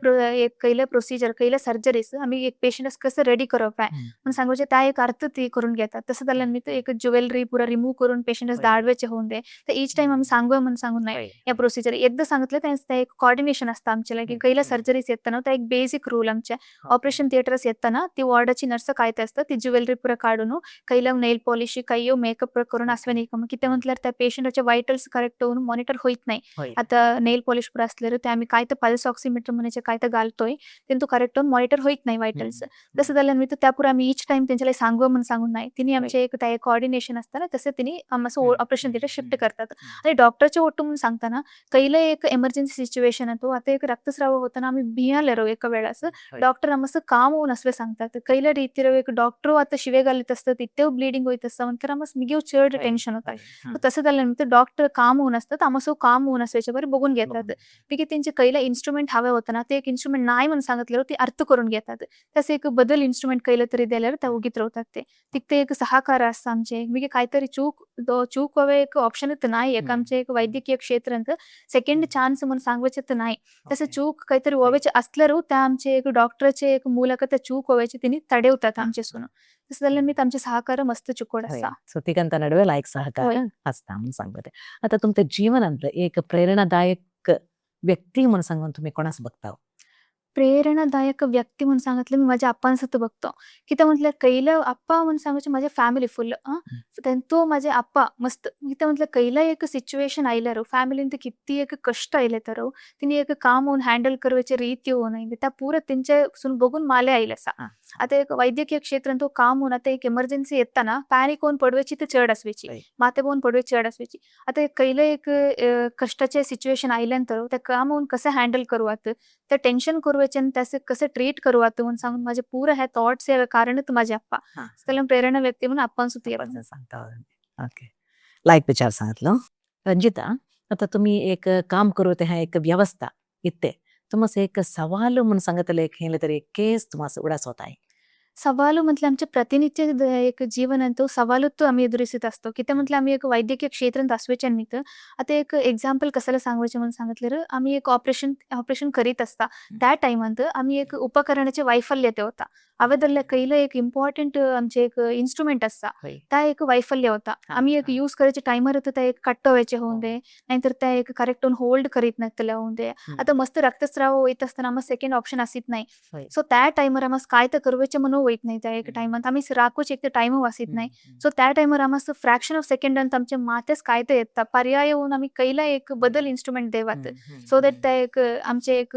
कैला प्रोसिजर कैला सर्जरीज आम्ही एक पेशंट कसं रेडी करप काय म्हणून सांगूचे त्या एक अर्थ ती करून घेतात. तसं जाल्यार मी एक ज्वेलरी पुरा रिमूव्ह करून पेशंट दाडवेचे होऊन दे तर ईच टाइम आम्ही सांगू म्हणून सांगून नाही. या प्रोसिजर एकदा सांगितलं त्या एक कॉर्डिनेशन असतं आमच्या की कैला सर्जरीज येताना त्या एक बेसिक रूल आमच्या ऑपरेशन थिएटर्स येताना ती वॉर्डाची नर्स काय ते असतं ती ज्वेलरी पुरा काढून कैला नेल पॉलिश काही मेकअप करून असवे नाही का किती म्हटल्यार त्या पेशंटाचे वायटल्स करेक्ट होऊन मॉनिटर होईत नाही. आता नेल पॉलिश पुरा असल्यावर ते आम्ही काय तर पल्स ऑक्सिमीटर म्हणायचे काय तर घालतोय तेंतू करेक्ट होऊन मॉनिटर होईत नाही वायटल्स. तसं जाल्यार मी त्या पुरा आम्ही ईच टाइम त्यांच्याला सांगू म्हणून सांगून नाही. तिने आमचे एक त्या कोऑर्डिनेशन असतं ना तसं तिने आमचं ऑपरेशन थिएटर शिफ्ट करतात. आणि डॉक्टरचे ಒಟ್ಟು म्हणून सांगताना कैला एक एमर्जन्सी सिच्युएशन तो आता एक रक्तस्राव होताना आम्ही भियालेरो एका वेळास डॉक्टर आमचं काम होऊन असवे सांगतात कैला रीतीर एक डॉक्टर आता शिवे घालीत असतात इतके ब्लीडिंग होईत असतं म्हणतर आमस मिगेव चड टेन्शन होता. तसं जाल्यार डॉक्टर काम होऊन असतात आमसो काम होऊन असल्याच्या बरे बघून घेतात. मागीर तेंचे कैला इन्स्ट्रुमेंट हवे होता ते एक इन्स्ट्रुमेंट नाही म्हणून सांगितल्यावर ते अर्थ करून घेतात. तसं एक बदल इन्स्ट्रुमेंट केलं तरी दिल्यावर त्या उगीत राहतात ते. तिथे एक सहकार असता आमचे. मी काहीतरी चूक चूक हवे एक ऑप्शन नाही. एक आमचे एक वैद्यकीय क्षेत्रांत सेकंड चान्स म्हणून सांगवायचे तर नाही. तसं चूक काहीतरी व्हायचे असल्यावर त्या आमचे एक डॉक्टरचे एक ಮೂಲಕ त्या चूक व्हायचे तिने तडेवतात आमचे सुन. तसं जाल्यार मी आमचे सहकार मस्त चुकोड आसा. सो तिगांत नಡುವೆ लायक ಸಹಕಾರ आसता म्हणून सांगता. आता तुमच्या जीवनांतलं एक प्रेरणादायक व्यक्ती म्हणून सांगून तुम्ही कोणास बघता? प्रेरणादायक व्यक्ती म्हणून सांगितलं मी माझ्या अप्पांसत बघतो. कित्याक म्हटल्यार कैला अप्पा म्हणून सांगचे माझे फॅमिली फुल तो माझे अप्पा मस्त. कित्याक म्हटल्यार कैला एक सिच्युएशन आयल्यार फॅमिलीन किती एक कष्ट आयले तर तिने एक काम होऊन हँडल करवाचे रीती होऊन त्या पुरा तेंचे सून बघून माले आयले आसा. आता एक वैद्यकीय क्षेत्रांत तो काम होऊन आता एक एमर्जन्सी येताना पॅनिक होऊन पडवेची ती चड असवेची, माते होऊन पडवेची चड असवेची. आता एक कैला एक कष्टाचे सिच्युएशन आयल्यानंतर त्या काम होऊन कसं हँडल करूयात, त्या टेन्शन करूयाचे आणि त्याचे कसं ट्रीट करूयात म्हणून सांगून माझे पुरा हे थॉट्स हे कारणच माझे अप्पा. त्याला प्रेरणा व्यक्ती म्हणून अप्पांसुद्धा सांगता. ओके, लायक विचार सांगितलं रंजिता. आता तुम्ही एक काम करू ते एक व्यवस्था इत्ते तुमस एक सवाल म्हणून सांगतले एक हेले तरी केस तुम्हाला उडास होत आहे. सवाಲು म्हटलं आमचे प्रतिनित्य एक जीवनांत सवालूत आम्ही एದುರಿಸಿत असतो. कित्याक म्हटलं आम्ही एक वैद्यकीय क्षेत्रांत असवेचे निमित्त आता एक एक्झाम्पल कशाला सांगवायचे म्हणून सांगितलं, आम्ही एक ऑपरेशन ऑपरेशन करीत असता त्या टायमांत आम्ही एक उपकरणाचे वैफल्य ते होता. अवेदरल्या कैलं एक इम्पॉर्टंट आमचे एक इन्स्ट्रुमेंट असता त्या एक वैफल्य होता. आम्ही एक यूज करायचे टायमर होतं त्या एक कट व्हायचे होऊन दे, नाहीतर त्या एक करेक्ट होल्ड करीत नाहीतले होऊन दे. आता मस्त रक्तस्राव होत असताना आम्हाला सेकंड ऑप्शन असीत नाही. सो त्या टायमर आम्हाला काय तर करवायचे म्हणून होत नाही. त्या एक टायमात आम्ही राखूच एक तर टाइम वासीत नाही. सो त्या टायमर आम्हाला फ्रॅक्शन ऑफ सेकंडांत आमच्या मातेच काय तर येता पर्याय येऊन आम्ही कैला एक बदल इन्स्ट्रुमेंट देवात, सो that त्या एक आमचे एक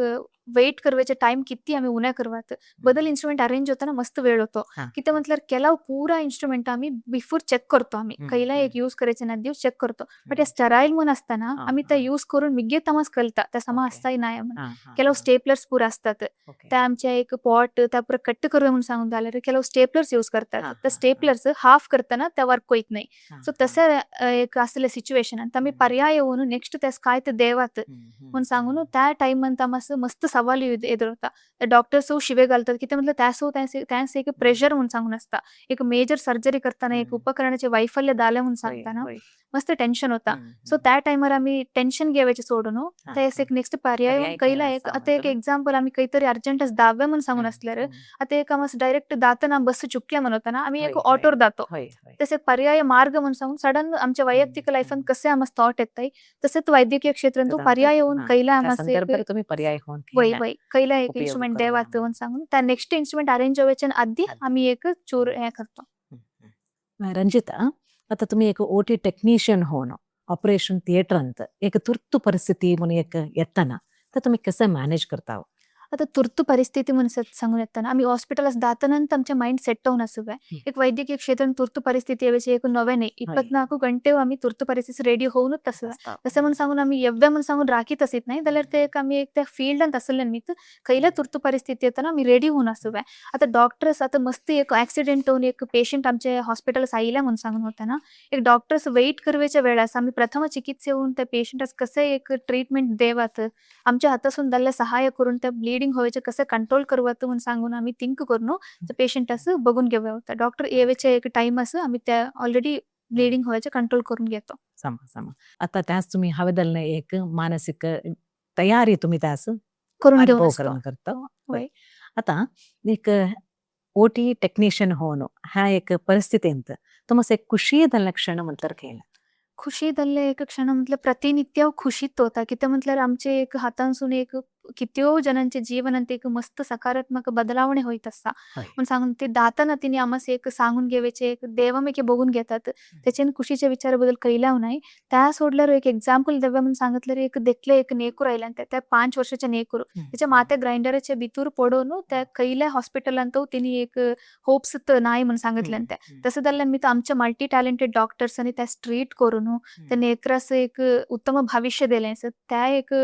वेट करवायचे टाइम किती आम्ही उन्या करवात. बदल इन्स्ट्रुमेंट अरेंज होताना मस्त वेळ होतो. किती म्हटल्यार केला पुरा इन्स्ट्रुमेंट आम्ही बिफोर चेक करतो. आम्ही कैला एक यूज करायचे ना दिवस चेक करतो. बट या स्टराईल म्हणून असताना आम्ही त्या यूज करून मिग्गे तमास कळता त्या समा असताय नाही म्हणून. ಕೆಲವು स्टेपलर्स पुरा असतात त्या आमच्या एक पॉट त्या पुरा कट करूया म्हणून सांगून झाल्यार ಕೆಲವು स्टेपलर्स यूज करतात, त्या स्टेपलर्स हाफ करताना त्या वर्क होत नाही. सो तसं एक असले सिच्युएशन आणि आम्ही पर्याय येऊन नेक्स्ट त्यास काय ते देवात म्हणून सांगून त्या टाइम आम्हाला मस्त सवाल एದುरता. डॉक्टर्स शिवे घालतात की ते म्हटलं त्यासो त्यास एक प्रेशर म्हणून सांगून असता. एक मेजर सर्जरी करताना एक उपकरणाचे वैफल्य झालं म्हणून सांगताना मस्त टेन्शन होता. सो त्या टायमार आम्ही टेन्शन घेवायचे सोडून त्या एक नेक्स्ट पर्याय कैला एक आता एक एक्झाम्पल आम्ही काहीतरी अर्जंट दावे म्हणून सांगून असल्यार आता एक आम्हाला डायरेक्ट दाताना बस चुकल्या म्हणताना आम्ही एक ऑटोर दातो. तसे पर्याय मार्ग म्हणून सांगून सडन आमच्या वैयक्तिक लाईफात कसे आम्हाला थॉट येत तसेच वैद्यकीय क्षेत्रात पर्याय येऊन कैला आम्हाला तुम्ही पर्याय होऊन वय वय कैला एक इन्स्ट्रुमेंट देवात म्हणून सांगून त्या नेक्स्ट इन्स्ट्रुमेंट अरेंज व्हायच्या आधी आम्ही एक चूर हे करतो. रंजिता, आता तुम्ही एक ओटी टेक्निशियन होऊन ऑपरेशन थिएटर ಅಂತ एक ತುರ್ತು ಪರಿಸ್ಥಿತಿ म्हणून एक येताना तर तुम्ही कसं मॅनेज करता? आता तुर्तु परिस्थिती म्हणून सांगून येताना आम्ही हॉस्पिटलास दातानंतर आमच्या माइंड सेट होऊन असू. एक वैद्यकीय क्षेत्रात तुर्तु परिस्थिती येवायची एक नवे नाही, 24 घंटे आम्ही तुर्तु परिस्थिती रेडी होऊनच तसं तसं म्हणून सांगून आम्ही एव्या म्हणून सांगून राखीत असीत नाही. जाल्यार ते एक आम्ही एक त्या फिल्डांत असले निमित्त खंयला तुर्तु परिस्थिती येताना आम्ही रेडी होऊन असू. आता डॉक्टर्स आता मस्त एक ऍक्सिडेंट होऊन एक पेशंट आमच्या हॉस्पिटलास आयला म्हणून सांगून होता ना, एक डॉक्टर्स वेट करवेच्या वेळास आम्ही प्रथम चिकित्से होऊन त्या पेशंटास कसं एक ट्रीटमेंट देवात, आमच्या हातासून जाल्ले सहाय्य करून त्या ब्लीडिंग व्हायचे कसं कंट्रोल करवात म्हणून सांगून आम्ही थिंक करून पेशंट असं बघून घेऊया होता. डॉक्टर येवेचे एक टाइम असं आम्ही त्या ऑलरेडी ब्लीडिंग व्हायचे कंट्रोल करून घेतो. समा समा आता त्यास तुम्ही हवेदलने एक मानसिक तयारी तुम्ही त्यास करून घेऊन अनुभव असतो. करून करतो. आता एक ओटी टेक्निशियन होऊन ह्या एक परिस्थितींत तुम्हाला एक खुशी क्षण म्हटल्यार केला? खुशी जाल्ले एक क्षण म्हटलं प्रतिनित्य खुशीत होता. कित्याक म्हटल्यार आमचे एक हातांसून एक कित्यो जणांचे जीवनांत एक मस्त सकारात्मक बदलावणे होईत असता म्हणून सांगून ते दाताना तिने आम्हास एक सांगून घेवायचे एक देवामेके बघून घेतात त्याच्याने खुशीच्या विचाराबद्दल कैलाव नाही. त्या सोडल्यावर एक एक्झाम्पल देवा म्हणून सांगितलं एक देखले एक नेकूर आयला त्या 5 वर्षाच्या नेकूर त्याच्या मात्या ग्राइंडराच्या भितूर पडून त्या कैल्या हॉस्पिटलांत तिने एक होप्स नाही म्हणून सांगितलं. त्या तसं जाल्यार मी आमच्या मल्टी टॅलेंटेड डॉक्टर्स आणि त्या ट्रीट करून त्या नेकरास एक उत्तम भविष्य दिलें. त्या एक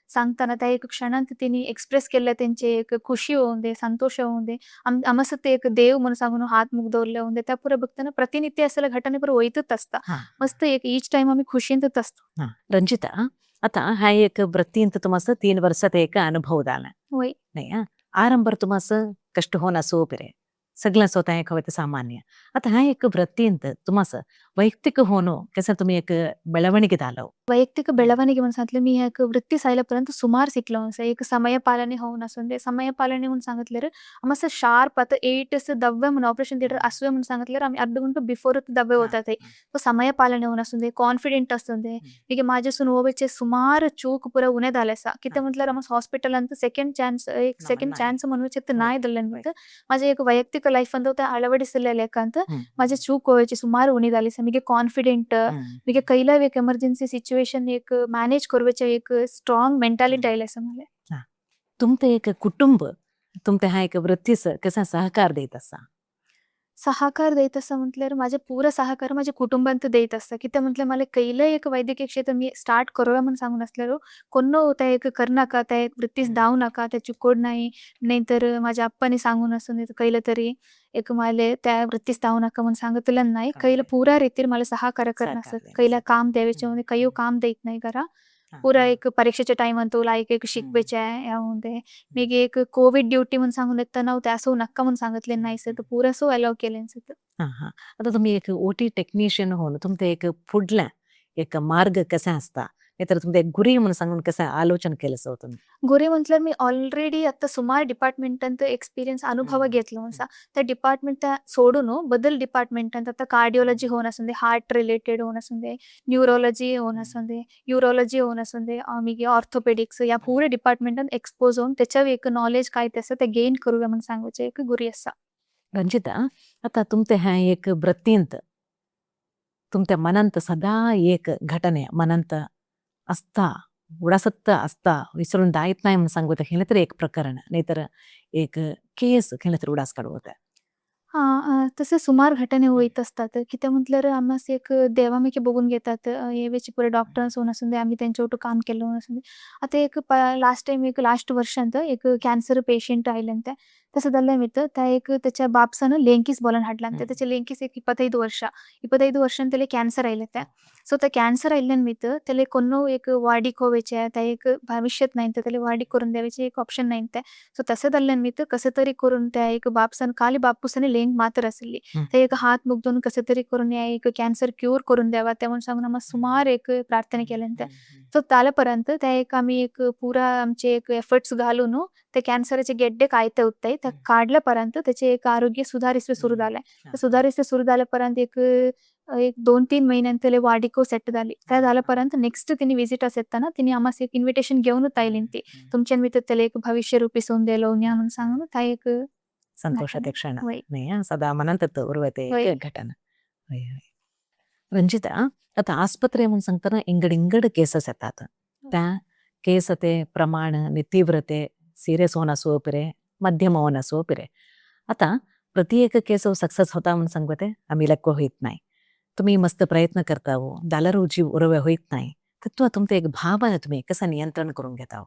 सांगताना त्या एक क्षणांत तिने एक्सप्रेस केल्ले त्यांचे एक खुशी होऊन दे, संतोष होऊन दे, आमस ते एक देव म्हणून सांगून हात मुख दवरले होऊन दे. त्या पुरा बघताना प्रतिनित्य असलेल्या घटने पुरा वयतच असता. मस्त एक ईच टाइम आम्ही खुशींतच असतो. रंजिता, आतां हा एक वृत्तींत तुमास 3 वर्सां एक अनुभव जाला. वय. न्हय आं, आरंभार तुमास कश्ट होना सोपिरे सगळ्यां स्वतः एक हवे सामान्य. आतां हा एक वृत्तींत तुमास वैಯಕ್ತಿಕ होनो केसा तुम्ही एक ಬೆಳವಣಿಗೆ दालव? वैಯಕ್ತಿಕ ಬೆಳವಣಿಗೆ म्हणून सांगितलं मी एक वृत्ती सायल्यापर्यंत सुमार शिकलो आसा. एक समय पालने होऊन आसूं, समय पालने म्हणून सांगितल्यार आमी शार्प आतां 8 दव्वे म्हणून ऑपरेशन थिएटर आसुया म्हणून सांगितल्यार आमी अर्द घंटो बिफोर दव्वे वतात. सो समय पालने होऊन आसूं दे, कॉन्फिडंट आसूं दे, मागीर म्हाजेसून होवचे सुमार चूक पुरा उणें जालें आसा. कितें म्हटल्यार आमी हॉस्पिटलांत सेकंड चान्स, एक सेकंड चान्स म्हणून नाय दिल्लें. माझे एक वैಯಕ್ತಿಕ ಲೈಫ್ ಅಂತ ಅಳವಡಿಸಲೇ ಲೆಕ್ಕ माझे चूक होवचे सुमार उणी जाली आसा. मागीर कॉन्फिडंट, मागीर खंयलाय एक एमर्जन्सी सिच्युएशन एक मॅनेज करपाचें एक स्ट्रॉंग मेंटालिटी आयलें आसा मला. तुमते एक कुटुंब तुमते हा एक वृत्तीस कसा सहकार देत आसा? ಸಹಕಾರ देत आसा म्हटल्यार माझे पुरा सहकार माझ्या कुटुंबांत देत आसा. कितें म्हटल्यार मला खंयलेय एक वैद्यकीय क्षेत्र मी स्टार्ट करूया म्हणून सांगून आसलेलो कोण्ण त्या एक करनाका, त्या एक वृत्तीस धांव नाका, त्या चुकोड नाही. नाहीतर माझ्या अप्पानी सांगून आसूं, खंयले तरी एक माले त्या वृत्तीस धांव नाका म्हणून सांगतले नाही. खंयले पुरा रीतीर मला सहकार करना आसत. खंयला काम द्यावेचे, खंय काम देत नाही घरा. पुरा एक परीक्षेच्या टायमान लायक एक शिकवेचे ते. मागीर एक कोविड ड्युटी म्हणून सांगून येतना ते असो नक्का म्हणून सांगितले नाही सर, पुरा सो अलाव केले सर. हा हा, आता तुम्ही एक ओटी टेक्निशियन होऊन तुमचे एक फुडल्या एक मार्ग कसा असता, नाहीतर तुमचे एक गुरी म्हणून सांगून कसं आलोचन केलं सो तुम्ही? गुरी म्हटल्यार मी ऑलरेडी आता सुमार डिपार्टमेंटांत एक्सपिरियन्स अनुभव घेतलो आसा. त्या डिपार्टमेंट सोडून बदल डिपार्टमेंटांत आता कार्डियोलॉजी होऊन आसूं दे, हार्ट रिलेटेड होऊन आसूं दे, न्यूरोलॉजी होऊन आसूं दे, युरोलॉजी होऊन आसूं दे, मागीर ऑर्थोपेडिक्स, ह्या पुरा डिपार्टमेंटान एक्सपोज होऊन त्याच्या एक नॉलेज काय ते आसा ते गेन करूया म्हणून सांगूचे एक गुरी आसा. रंजिता, आता तुमते हा एक वृत्तींत तुमच्या मनांत सदा एक घटने मनांत असता, उडासत्त असता, विसरून जायत नाही म्हणून सांगू खेळलं तर एक प्रकरण नाहीतर एक केस खेळलं तर उडास काढवत? हां, तसे सुमार घटने होत असतात. कितें म्हटल्यार आमी अशें एक देवा मेके बघून घेतात. हे वेचे पुरे डॉक्टर्स होऊन आसूं दे, आमी तेंचे ओटू काम केल्लो होऊन आसूं दे. आतां एक लास्ट टायम, एक लास्ट वर्षांत एक कॅन्सर पेशंट आयलें. तसं जाल्लें मित त्या एक त्याच्या बापसान लेंकीस बोलावन हाडलांते. त्याचे लेंकीस एक 25 ವರ್ಷ, 25 ವರ್ಷ त्याला कॅन्सर आयले ते. सो त्या कॅन्सर आयिल्ल्यान मित त्याला कोणो एक वार्डीक होवेचे, त्या एक भविष्यात नाही त्याला वार्डीक करून द्यावेचे एक ऑप्शन नाही ते. सो तसं जाल्ल्यान मित कसं तरी करून त्या एक बापसान, खाली बापूसाने लेंक मात्र आसली, ते एक हात मुगदून कसं तरी करून या एक कॅन्सर क्यूर करून द्यावा ते म्हणून सांगून आम्हा सुमार एक प्रार्थना केल्यान ते. सो ताल्यापर्यंत त्या एक आमी एक पुरा आमचे एक एफर्ट्स घालून ते कॅन्सराचे गेड्डे कायते उत्ताय ते काडल्यापर्यंत त्याचे एक आरोग्य सुधारिसवे सुरू जालें. सुधारिसवे सुरू जाल्यापर्यंत एक एक 2-3 महिन्यान त्याला वाडिको सेट जाली. त्या जाल्यापर्यंत नेक्स्ट तिने विजिटर्स येताना तिने आम्हास एक इन्व्हिटेशन घेऊनच आयली ती, तुमच्यान भितर त्याला एक भविष्य रूपिसून दिलो न्या म्हणून सांगून त्या एक संतोषाचे क्षण वय. नाही सदा मनांत उरवते वय. एक घटना. वय, वय. रंजिता, आता आस्पत्रे म्हणून सांगताना इंगड इंगड केसस येतात. त्या केसते प्रमाण आणि तीव्रते सिरियस होऊन असो पिरे, मध्यम होऊन असो पिरे, आता प्रत्येक केस सक्सेस होता म्हणून सांगते आम्ही लक्क होईत नाही. तुम्ही मस्त प्रयत्न करता हो, दालरू जीव उरवे होईत नाही, तत्व तुमचे एक भावना तुम्ही कसं नियंत्रण करून घेता हो?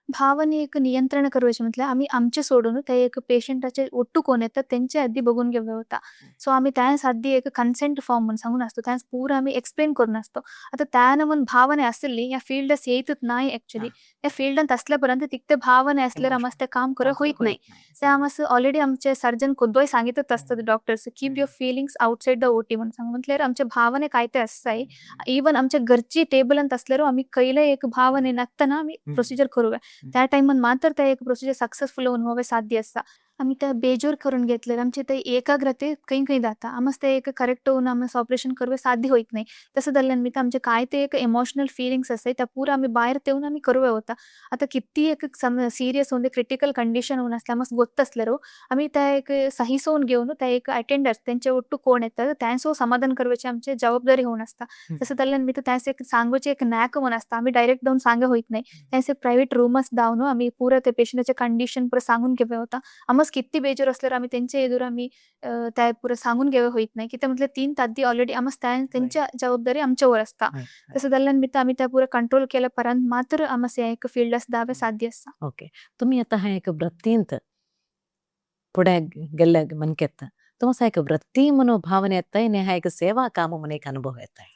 भावने एक नियंत्रण करवायचे म्हटल्यार आमी आमचे सोडून ते एक पेशंटाचे ಒಟ್ಟು कोण येतात तेंचे आदी बघून घेवया होता. सो आमी त्यास आदी एक कन्सेंट फॉर्म म्हणून सांगून असतो, त्यास पुरा आमी एक्सप्लेन करून असतो. आता त्यान म्हणून भावने आसली ह्या फिल्डस येतच नाही ऍक्च्युली. त्या फिल्डांत असल्यापर्यंत तिकते भावने असल्यार आमस ते काम करूं होईत नाही. ते आमस ऑलरेडी आमचे सर्जन कोदोय सांगितच असतात doctors, keep your feelings outside the OT म्हणून सांगून. म्हटल्यार आमचे भावने काय ते आसताय, इवन आमच्या घरची टेबलांत असल्यार आमी खंयले एक भावने नसतना आमी प्रोसिजर करूया. त्या टायमान मात्र त्या एक प्रोसिजर सक्सेसफुल होऊन साध्य आसा. आमी त्या बेजोर करून घेतले आमचे ते एकाग्रते खंय खंय जाता, आमस ते एक करेक्ट होऊन आमस ऑपरेशन करूया साध्य होईत नाही. तसं जाल्ल्यान मित आमचे काय ते एक इमोशनल फिलिंग्स आसाय त्या पुरा आमी भायर तेवन आमी करूया वता. आता किती एक सिरियस होऊन क्रिटिकल कंडिशन होऊन असल्यार आमस गोत्त आसल्यार आमी त्या एक सहिसोवन घेवन त्या एक अटेंडर्स तेंचे ಒಟ್ಟು कोण येतात त्यांचो समाधान करपाची आमची जबाबदारी होऊन असता. तसं जाल्ल्यान मित त्यास एक सांगूचे एक नॅक म्हणून असता, आमी डायरेक्ट जावन सांग होईत नाही. त्यास एक प्रायव्हेट रूमस दावन आमी पुरा त्या पेशंटाचे कंडिशन पुरा सांगून घेवया वता. आमस किती बेजोर असल्यार आमी तेंचे एदूर आमी त्या पुरा सांगून घेवया होईत नाही. कित्याक म्हटल्यार तीन ताद्दी ऑलरेडी आमस तेंच्या जबाबदारी आमच्यावर असता. तसं जाल्ल्यान मित आमी त्या पुरा कंट्रोल केल्या परांत मात्र आमस ह्या एक फिल्डास दावे साध्य आसा. ओके, तुम्ही आता हा एक वृत्तींत पुढे गेल्ले मनकेत तुमचा एक वृत्ती मनोभावने येताय आणि हा एक सेवा काम म्हणून एक अनुभव येताय?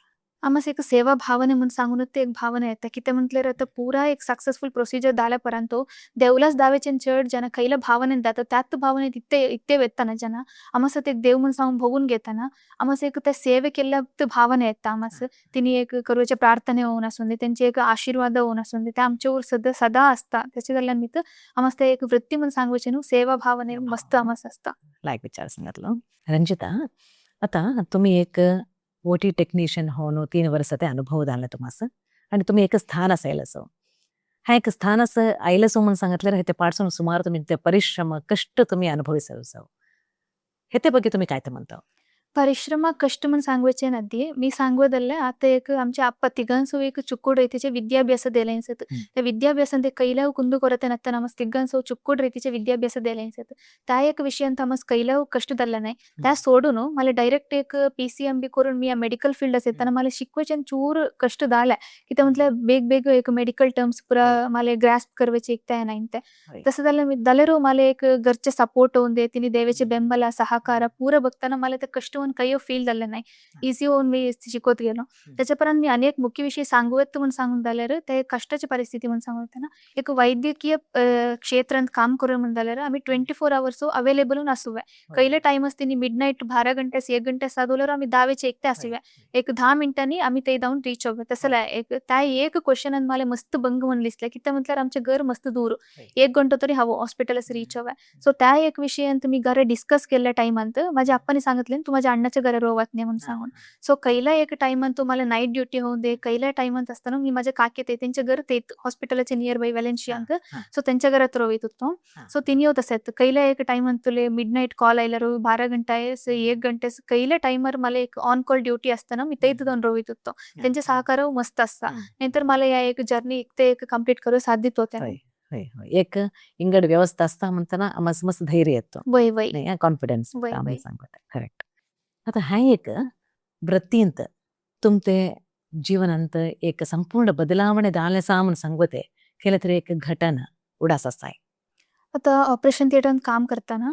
आमस एक सेवा भावने म्हूण सांगूनच ते एक भावना येता. कितें म्हटल्यार आतां पुरा एक सक्सेसफुल प्रोसिजर जाल्या परांतो देवलाच दावेचेन चड जन खंयला भावनेन जाता त्याच भावनेन इत्ते इत्ते वेताना जन आमस ते देव म्हूण सांगून भोगून घेताना आमस एक त्या सेवे केल्ल्या ते भावना येता. आमस तिनी एक करुचे प्रार्थने होवन आसूं, तेंचे एक आशीर्वाद होवन आसूं, ते आमचे सदा सदा आसता. तेचे कडल्यान भितर आमस ते एक वृत्ती म्हूण सांगूचे न्हू, सेवा भावने मस्त आमस आसता. लायक विचार सांगितलो रंजिता. आता तुम्ही एक ओटी टेक्निशियन होऊन 3 वर्ष ते अनुभव झाला तुम्हाला आणि तुम्ही एक स्थान असायला असो, हा एक स्थान असं आयलं सो म्हणून सांगितलं, ते पाडसून सुमार तुम्ही ते परिश्रम कष्ट तुम्ही अनुभविसो, हे ते ಬಗ್ಗೆ तुम्ही काय ते म्हणता? ಪರಿಶ್ರಮ ಕಷ್ಟ म्हण सांगवचे नदी मी सांगवदल्ले. आता एक आमच्या ಅಪ್ಪ ತಿಗನ್ಸು एक ಚುಕ್ಕುಡ್ ರೀತಿचे ವಿದ್ಯಾಭ್ಯಾಸ ದೇಲೆನ್ಸತ್. त्या ವಿದ್ಯಾಭ್ಯಾಸ ಕೈಲಾವು ಕುಂದು ಕೊರತೆ ನತ್ತ ನಮಸ್ ತಿಗ್ಗನ್ಸು ಚುಕ್ಕುಡ್ ರೀತಿचे ವಿದ್ಯಾಭ್ಯಾಸ ದೇಲೆನ್ಸತ್. त्या एक विषयांत आमस कैलाव कष्ट दल्ला नाही. त्या सोडून मला डायरेक्ट एक PCMB करून मी मेडिकल फील्ड असेल मला शिकवचे चूर कष्ट झालाय की ते म्हटलं बेग बेग एक मेडिकल टर्म्स पुरा मला ग्रास्प करवायचे एक त्या नाही ते. तसं झालं मी दलेरो मला एक घरचे सपोर्ट होऊन दे, तिने देवेचे ಬೆಂಬಲ ಸಹಕಾರ ಪೂರ बघताना मला ते कष्ट होऊन काही फील झालं नाही. इझी होऊन मी शिकवत गेलो. त्याच्यापर्यंत मी अनेक मुख्य विषय सांगूयात म्हणून सांगून जाल्यार ते कष्टाची परिस्थिती म्हणून सांगू ना, एक वैद्यकीय क्षेत्रांत काम करून म्हणून जाल्यार आम्ही 24 आवर्स अवेलेबल आसूया. कैले टाइम असते मिड नाईट 12 घंटे 1 घंटे साधवल्यावर आम्ही 10 वेचे एकटे असूया, एक 10 मिनिटांनी आम्ही ते जाऊन रीच होऊया. तसं एक त्या एक क्वेश्चन मला मस्त बंग म्हणून दिसलं की ते म्हटल्यावर आमचे घर मस्त दूर, 1 घंटो तरी हवं हॉस्पिटल रीच हव्या. सो त्या एक विषयांत मी घर डिस्कस केल्या टायमांत माझ्या अप्पाने सांगितले, तू माझ्या अण्णाच्या घरा रोवत नाही म्हणून सांगून. सो कैला एक टायमान तुम्हाला नाईट ड्युटी होऊन दे, कैला टायमांत असताना मी माझ्या काकेत त्यांच्या घर ते हॉस्पिटलाचे नियर बाय वेलेन्शियांक, सो त्यांच्या घरात रोवीत होतो. सो तिने होत असत कैला एक टायमान तुले मिड नाईट कॉल आयल्यार 12 घंटे 1 घंटे कैला टायमर मला एक ऑन कॉल ड्युटी असताना मी तेच जाऊन रोवीत होतो. त्यांचे सहकार मस्त असता, नाहीतर मला या एक जर्नी एक ते एक कंप्लीट करू साध्य होते. एक इंगड व्यवस्था असता म्हणताना मस्त मस्त धैर्य येतो. वय वय. कॉन्फिडन्स सांगता करेक्ट. आता हा एक वृत्तींत तुमते जीवनांत एक संपूर्ण बदलावणे दाले सामन सांगते केलं तरी एक घटना उडास असाय. आता ऑपरेशन थिएटर काम करताना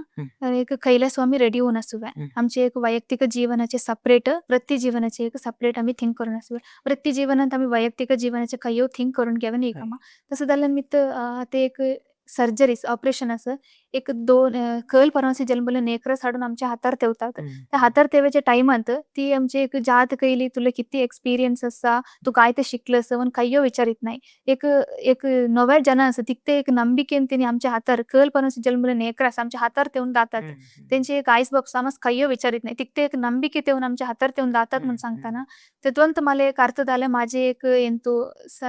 एक कैलास आम्ही रेडी होऊन असूया. आमचे एक वैयक्तिक जीवनाचे सपरेट, वृत्ती जीवनाचे एक सपरेट आम्ही थिंक करून असूया. वृत्ती जीवनात आम्ही वैयक्तिक जीवनाचे काही थिंक करून घ्यावे नाही कामा. तसं झालं मी ते एक सर्जरीज ऑपरेशन असं एक दोन कल परवानसी जन्मले नेकर हाडून आमच्या हातार तेवतात. त्या हातार तेवाच्या टायमांत ती आमची एक जात कैली, तुला किती एक्सपिरियन्स असा, तू काय ते शिकलं असं म्हणून काही विचारित नाही. एक एक नव्या जना असं तिथे एक नंबिकेन तिने आमच्या हातार कल परवानसी जन्मले नेकर असं आमच्या हातार तेवून जातात. त्यांची एक आईस बाप्स आमस काही विचारित नाही, तिथे एक नंबिके तेवून आमच्या हातार तेवून जातात म्हणून सांगताना तेतून मला एक अर्थ झाला माझे एक ಎಂತು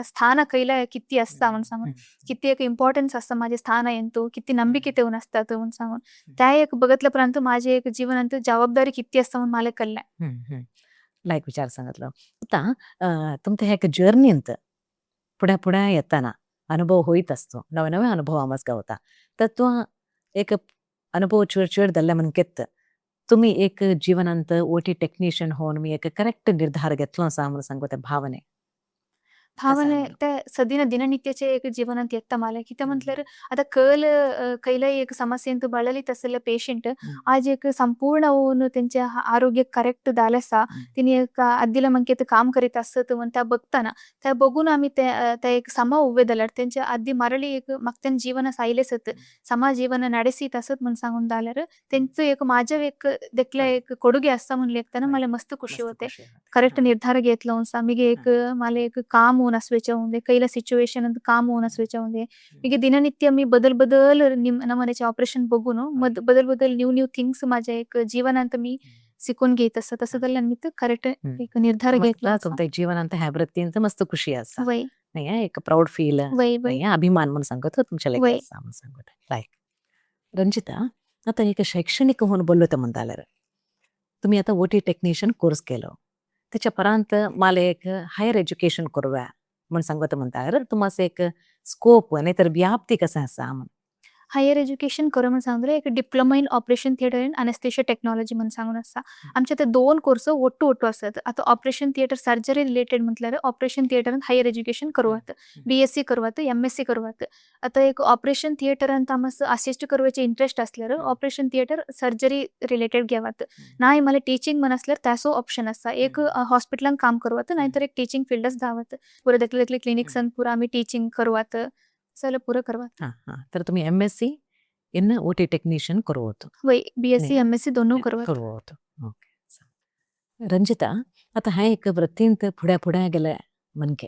स्थान कैला किती असता म्हणून सांगून, किती एक इम्पॉर्टन्स असता माझे स्थान ಎಂತು, किती ನಂಬಿಕೆ तेवून असतात म्हणून सांगून. त्या एक बघितल्यापर्यंत माझे एक जीवनात जबाबदारी किती असता म्हणून मला कळलं. लायक विचार सांगितलं. आता तुमचं एक जर्नी अंत पुढे पुढे येताना अनुभव होईत असतो, नवे नवे अनुभव आमच गावता, तर तो एक अनुभव चड चड दल्ले म्हणकेत तुम्ही एक जीवनांत ओटी टेक्निशियन होऊन मी एक करेक्ट निर्धार घेतलो असा म्हणून सांगू त्या भावने. भावने त्या सदिन दिननित्याचे एक जीवनात येता मला की ते म्हटल्यार आता कल कैला एक समस्येंत ಬಳಲಿत असलेले पेशंट आज एक संपूर्ण होऊन त्यांचे आरोग्य करेक्ट झालं असा, तिने एक अद्दिला मंकेत काम करीत असत म्हणून त्या बघताना त्या बघून आम्ही त्या एक समा उभे जाल्यार त्यांच्या आधी मरळी एक म्हाका जीवन सायले सत समा जीवन ನಡೆसीत असत म्हणून सांगून जाल्यार त्यांचं एक माझ्या एक देखले एक ಕೊಡುಗೆ असता म्हणून लेखताना मला मस्त खुशी होते. करेक्ट निर्धार घेतलो आम्ही एक मला एक काम होऊन असवेचे होऊन कैला सिच्युएशन काम होऊन असवेचे होऊन मीगे दिननित्य मी बदल बदल नमनेचे ऑपरेशन बघून बदल बदल न्यू न्यू थिंग्स माझ्या एक जीवनांत मी शिकून घेत असत. तसं जाल्यार मी करेक्ट एक निर्धार घेतला. तुमच्या जीवनांत ह्या वृत्तींत मस्त खुशी असा नाही, एक प्राऊड फील, अभिमान म्हणून सांगत तुमच्या म्हणून सांगत. लायक रंजिता, आता एक शैक्षणिक होऊन बोललो तर म्हणताल्यार तुम्ही आता ओटी टेक्निशियन कोर्स केलो, त्याच्या परांत मला एक हायर एज्युकेशन करूया म्हणून सांगत म्हणता तुम्हाला एक स्कोप नाही तर व्याप्ती कसं असा म्हणून. हायर एज्युकेशन करूं म्हण सांगले एक diploma in operation theatre and anaesthesia technology म्हण सांगून आसा. आमचे ते दोन कोर्स ಒಟ್ಟು ಒಟ್ಟು आसत. आतां ऑपरेशन थिएटर सर्जरी रिलेटेड म्हटल्यार ऑपरेशन थिएटरान हायर एज्युकेशन करवात, बीएससी करवात, एमएससी करवात. आतां एक ऑपरेशन थिएटरान आमस असिस्ट करवाचे इंट्रस्ट असल्यार ऑपरेशन थिएटर सर्जरी रिलेटेड घेवात. नाय मला टीचिंग म्हण असल्यार त्यासो ऑप्शन आसा. एक हॉस्पिटलान काम करवात, नाहीतर एक टीचिंग फील्डच धावत. पुरा देखले देखले क्लिनिक्सान पुरा आमी टीचिंग करवात, सगळं पुरं करवात. हां हां, तर तुम्ही एमएससी इन ओटी टेक्निशियन करवत. वय, बीएससी एमएससी दोनों करवात. करवत. ओके रंजिता, आता हा एक वृत्तींत फुड्या फुड्या गेले मनके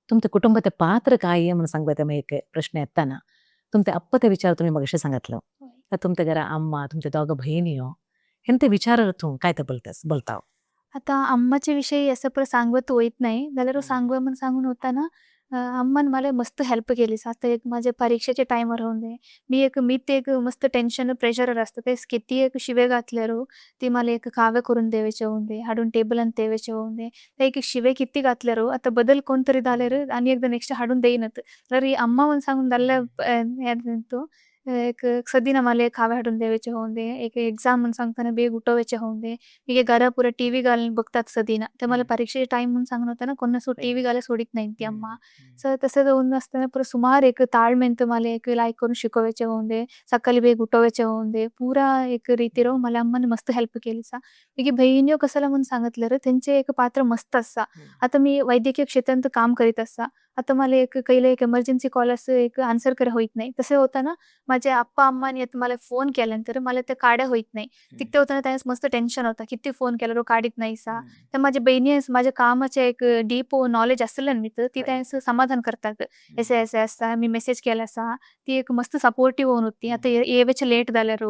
तुमच्या कुटुंबात पात्र काय म्हणून सांगता एक प्रश्न येताना तुमचे अप्पते विचार तुम्ही मगाशी सांगितलं. तुमच्या घरा अम्मा, तुमच्या दोघं बहिणीयो हेंते विचार तूं काय ते बोलतेस बोलताव? आता अम्माच्या विषयी असं पर सांगवत होईत नाही जाल्यार सांगव म्हण सांगून होता ना, अम्मान मला मस्त हेल्प केली. आता एक माझ्या परीक्षेच्या टायमार होऊन दे, मी एक मी ते एक मस्त टेन्शन प्रेशर असतं, ते किती एक शिवे घातल्यार ती मला एक काव्य करून देवाचे होऊन दे, हाडून टेबलान तेवेचे होऊन दे. ते एक शिवे किती घातल्यार आता बदल कोण तरी जाल्यार आनी एकदा नेक्स्ट हाडून देईनत. तर ही अम्मा म्हण सांगून जाल्ल्या तो एक सदिना मला काव्य हाडून देवाचे होऊन दे. एक एक्झाम म्हण सांगताना बेग उठवायचे होऊन दे. मी घरा पुरा टीव्ही घालून बघतात सदिना, ते मला परीक्षेचे टाइम म्हणून सांगून होता ना कोणा सो टीव्ही घाला सोडित नाही ती अम्मा. सो तसं जाऊन असताना पुरा सुमार एक ताळमेंत मला एक लायक करून शिकवायचे होऊन दे, सकाळी बेग उठवायचे होऊन दे, पुरा एक रीतीरो मला अम्माने मस्त हेल्प केली सा. की बहिणीयो कसाला म्हणून सांगितलं रे, त्यांचे एक पात्र मस्त असा. आता मी वैद्यकीय क्षेत्रांत काम करीत असा, आता मला एक कैले एक एमर्जन्सी कॉल असं एक आन्सर कर होईत नाही. तसे होताना माझ्या आप्पा अम्माने मला फोन केल्यानंतर मला ते काड्या होईत नाही. तिथे होताना त्यावेळेस मस्त टेन्शन होता, किती फोन केला रो काढीत नाही सा. तर माझ्या बहिणी माझ्या कामाचे एक डीप नॉलेज असलं ना, मी तर ती त्यांचं समाधान करतात, असे असे असता मी मेसेज केला असा. ती एक मस्त सपोर्टिव्ह होऊन होती. आता येवेचे लेट झाल्यार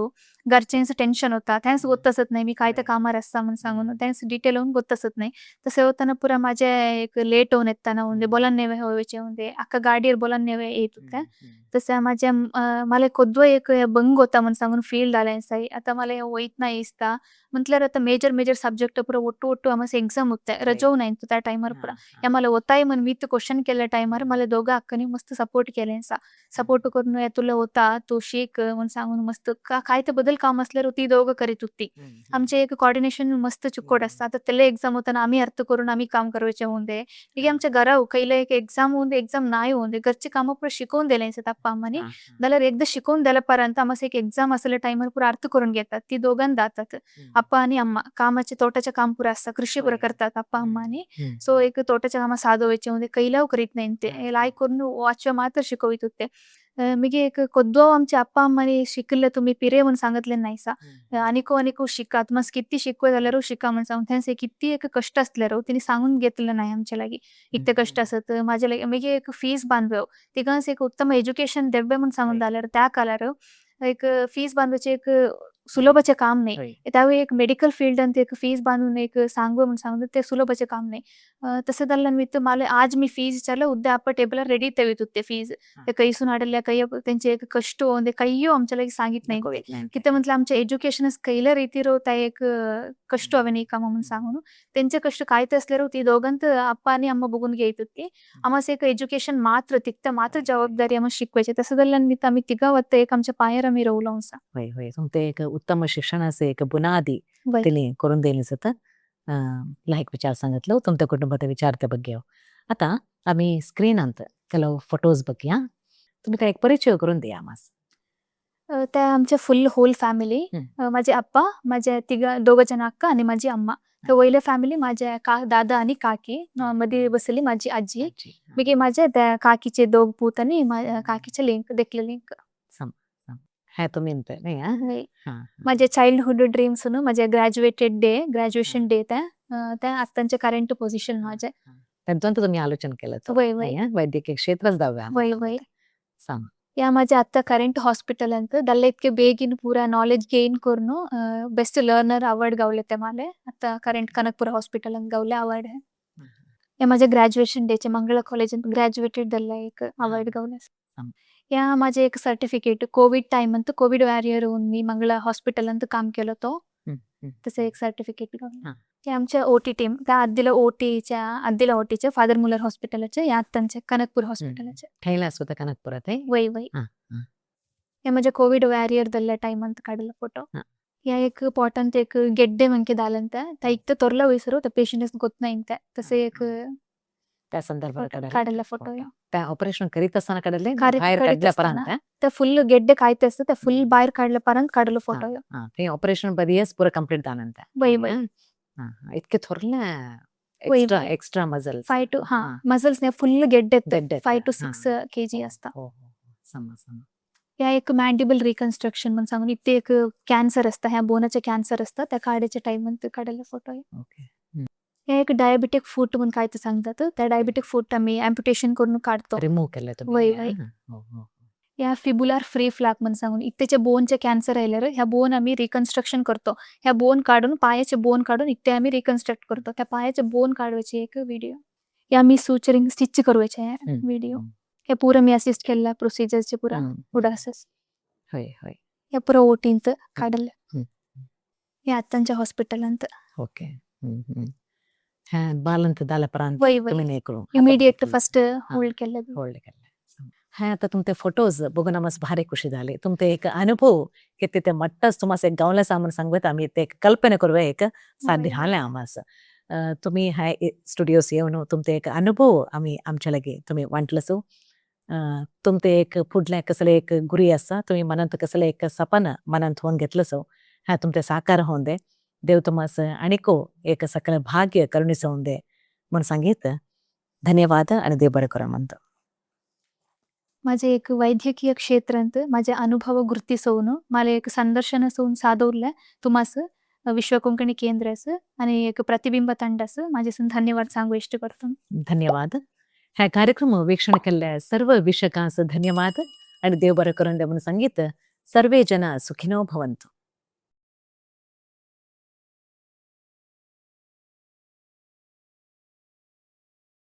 घरच्यांचं टेन्शन होता, त्यांचं गोत असत नाही मी काय तर कामार असता म्हणून सांगून त्यांचं डिटेल होऊन गोत असत नाही. तसे होताना पुरा माझ्या एक लेट होऊन येताना होऊन दे, बोलान नेवे होवायचे होऊन दे, अख्खा गाडीवर बोलान नेवे येत होत्या. तसं माझ्या मला कोद्व एक बंग होता म्हणून सांगून फील्ड आलाय साई. आता मला हे होईत नाही इस्ता म्हटल्यावर आता मेजर मेजर सब्जेक्ट पुरा ಒಟ್ಟು ಒಟ್ಟು आम्हाला एक्झाम होत्या, रजव नाही त्या टायमार पुरा या मला होताय म्हण मी ते क्वेश्चन केल्या टायमार मला दोघं अक्कानी मस्त सपोर्ट केले. सपोर्ट करून या तुला होता तू शिक म्हणून सांगून मस्त का काय ते बदल काम असल्यावर ती दोघं करीत होती. आमचे एक कॉर्डिनेशन मस्त चुकोट असतं. आता त्याला एक्झाम होताना आम्ही अर्थ करून आम्ही काम करायचे होऊन दे की आमच्या घरा कैला एक एक्झाम होऊन दे, एक्झाम नाही होऊन दे, घरचे कामं पुरा शिकवून दिले आप्पा अम्माने. जाल्यार एकदा शिकवून दिल्यापर्यंत आम्हाला एक एक्झाम असल्या टायमार पुरा अर्थ करून घेतात ती दोघां दातात. आप्पा आणि अम्मा कामाचे तोट्याचे काम पुरा असतात, कृषी पुरा करतात आप्पा अम्माने. सो एक तोट्याच्या कामा साधवायचे म्हणजे कैलाव करीत नाही ते लायक करून वाचवा मात्र शिकवित होते. मिगे एक कोद्दो आमच्या अप्पा अम्माने शिकले तुम्ही पिरे म्हणून सांगितले नाही सा. अनेको अनेको शिका मस्त किती शिकवे झाल्यावर शिका म्हणून सांगून त्यांचे किती एक कष्ट असल्यावर तिने सांगून घेतलं नाही आमच्या लागी इतके कष्ट असत माझ्या लागी. मिगे एक फीस बांधव तिघांस एक उत्तम एज्युकेशन देवे म्हणून सांगून झाल्यावर त्या कालार एक फीस बांधवायचे एक सुलभाचे काम नाही. त्यावेळी एक मेडिकल फील्ड आणि एक फीस बांधून एक सांगू म्हणून सांगू ते सुलभाचे काम नाही. तसं झालं मी तर मला आज मी फीज विचारलं उद्या आपण टेबलला रेडी तेवीत होते फीज ते कैसून हाडल्या काही त्यांचे एक कष्ट होते काही आमच्या लगे सांगित नाही की ते म्हटलं आमच्या एज्युकेशनच कैल्या रीतीरो त्या एक कष्ट हवे नाही का म्हणून सांगून त्यांचे कष्ट काय ते असल्यावर ती दोघांत आप्पा आणि अम्मा बघून घेत होती. आम्हाला एक एज्युकेशन मात्र तिथं मात्र जबाबदारी आम्हाला शिकवायची. तसं झालं मी तर आम्ही तिघा वत्त एक आमच्या पायार आम्ही रवलो. होय होय, तुमते एक उत्तम शिक्षणाचे एक बुनादी तिने करून दिली जातं. लायक विचार सांगितलं तुमच्या कुटुंबाचा विचार ते बघ्या. आता आम्ही स्क्रीन अंत ಕೆಲವು फोटोज बघूया, तुम्ही त्या एक परिचय करून द्या आम्हाला. त्या आमच्या फुल होल फॅमिली, माझे आप्पा, माझ्या तिघा दोघं जण अक्का आणि माझी अम्मा. तर वयल्या फॅमिली माझ्या का दादा आणि काकी, मध्ये बसली माझी आजी. मी माझ्या त्या काकीचे दोघ पूत आणि काकीचे लिंक देखले लिंक. है तुम्ही नाही. माझे चाइल्डहुड ड्रीम्स माझ्या ग्रॅज्युएटेड डे, ग्रॅज्युएशन डे त्या त्या आत्तांचे करंट पोझिशन माझे. त्यांचं तुम्ही आलोचन केलं वय वय वैद्यकीय क्षेत्रच दाव्या वय वय सांग. या माझ्या आत्ता करंट हॉस्पिटल अंत दल्ला इतके बेगीन पुरा नॉलेज गेन करून बेस्ट लर्नर अवॉर्ड गावले ते मला आता करंट कनकपुरा हॉस्पिटल अंत गावले अवॉर्ड आहे. या माझ्या ग्रॅज्युएशन डेचे मंगळा कॉलेज ग्रॅज्युएटेड दल्ला एक अवॉर्ड गावले. या माझे एक सर्टिफिकेट कोविड टाइम अंत कोविड वॅरियर होऊन मी मंगळा हॉस्पिटल अंत काम केलं तो तसं एक सर्टिफिकेट गावले. आमच्या ओटी टीम त्या आद्दिला ओटीच्या आद्दिला ओटीच्या फादर मुलर हॉस्पिटलाचे या आत्तांच्या कनकपूर हॉस्पिटलाचे. ठेला स्वतः कनकपुरात आहे. वय वय. हे म्हजे कोविड वॅरियर जाल्ल्या टायमांत काडलेलो फोटो. ह्या एक पोटांत एक गेड्डे मंके दालंत ता इक्त तोरला वयसर त्या पेशंट गोत नाही तसे एक त्या संदर्भात काडले काडलेला फोटो. त्या ऑपरेशन करीत असताना काडले? करीत भायर करीत काडल्या आसतना परांत? ते फुल गेड्डे कायते आसता ते फुल भायर काडल्या परांत काडलो फोटो. ते ऑपरेशन बदियस पुरा कंप्लीट दानंत. वय वय. इतके थोरले वय एक्स्ट्रा वय. एक्स्ट्रा मजल्स 5 टू हा मसल्स ने फुल गेड्डे गेड्डे 5 टू 6 केजी असता. हो हो समा समा. ह्या एक मॅन्डिबल रिकन्स्ट्रक्शन म्हण सांगून इथे एक कॅन्सर असता, ह्या बोनाचे कॅन्सर असता त्या काड्याच्या टायमान काडलेलो फोटो. ह्या एक डायबिटीक फूट म्हण काय ते सांगतात, त्या डायबिटीक फूट आमी अम्प्युटेशन करून काडतो. रिमूव्ह केले तुम्ही? वय वय. हो हो. ह्या फिबुलार फ्री फ्लॅप म्हण सांगून इत्तेचे बोनचे कॅन्सर आयल्यार ह्या बोन आमी रिकन्स्ट्रक्शन करतो. ह्या बोन काडून पायाचे बोन काडून इत्ते आमी रिकन्स्ट्रक्ट करतो. त्या पायाचे बोन काडवाचे एक व्हिडिओ. ह्या आमी सुचरिंग स्टिच करवाचे व्हिडिओ. हे पुरा मी असिस्ट केल्ला प्रोसिजरचे पुरा उडासस. हय हय. हे पुरा ओटींत काडले. हे आत्तांच्या हॉस्पिटलांत. ओके. हा बालंत दाला परांत वय वय. तुम्ही नाही करू इमिडिएट फर्स्ट होल्ड केले. होल्ड केले. हा आता तुमचे फोटोज बघून आम्हाला भारी खुशी झाली. तुमचे एक अनुभव की तिथे मट्टच तुम्हाला एक गावला सामान सांगत आम्ही ते एक कल्पना करूया एक साध्य झाले आम्हाला. तुम्ही ह्या स्टुडिओस येऊन तुमचे एक अनुभव आम्ही आमच्या लगे तुम्ही वांटलसो. तुमचे एक फुडले कसले एक गुरी आसा, तुम्ही मनांत कसले एक सपन मनांत होऊन घेतलसो, हा तुमचे साकार होऊन दे. देव तुम्हास आणिको एक सकल भाग्य करुणीस दे म्हणून सांगित धन्यवाद आणि देव बरं करा म्हणतो. माझे एक वैद्यकीय क्षेत्रांत माझे अनुभव गुर्तिसोवन मला एक संदर्शन सोन सादवरले तुम्हास विश्व कोंकणी केंद्र आणि एक प्रतिबिंब ತಂಡ माझे धन्यवाद सांगू इष्ट करतो. धन्यवाद. ह्या कार्यक्रम वीक्षण केल्ल्या सर्व वीक्षकांस धन्यवाद आणि देव बरं करून दे म्हणून सांगित सर्वे जन सुखिनो भवन्तु.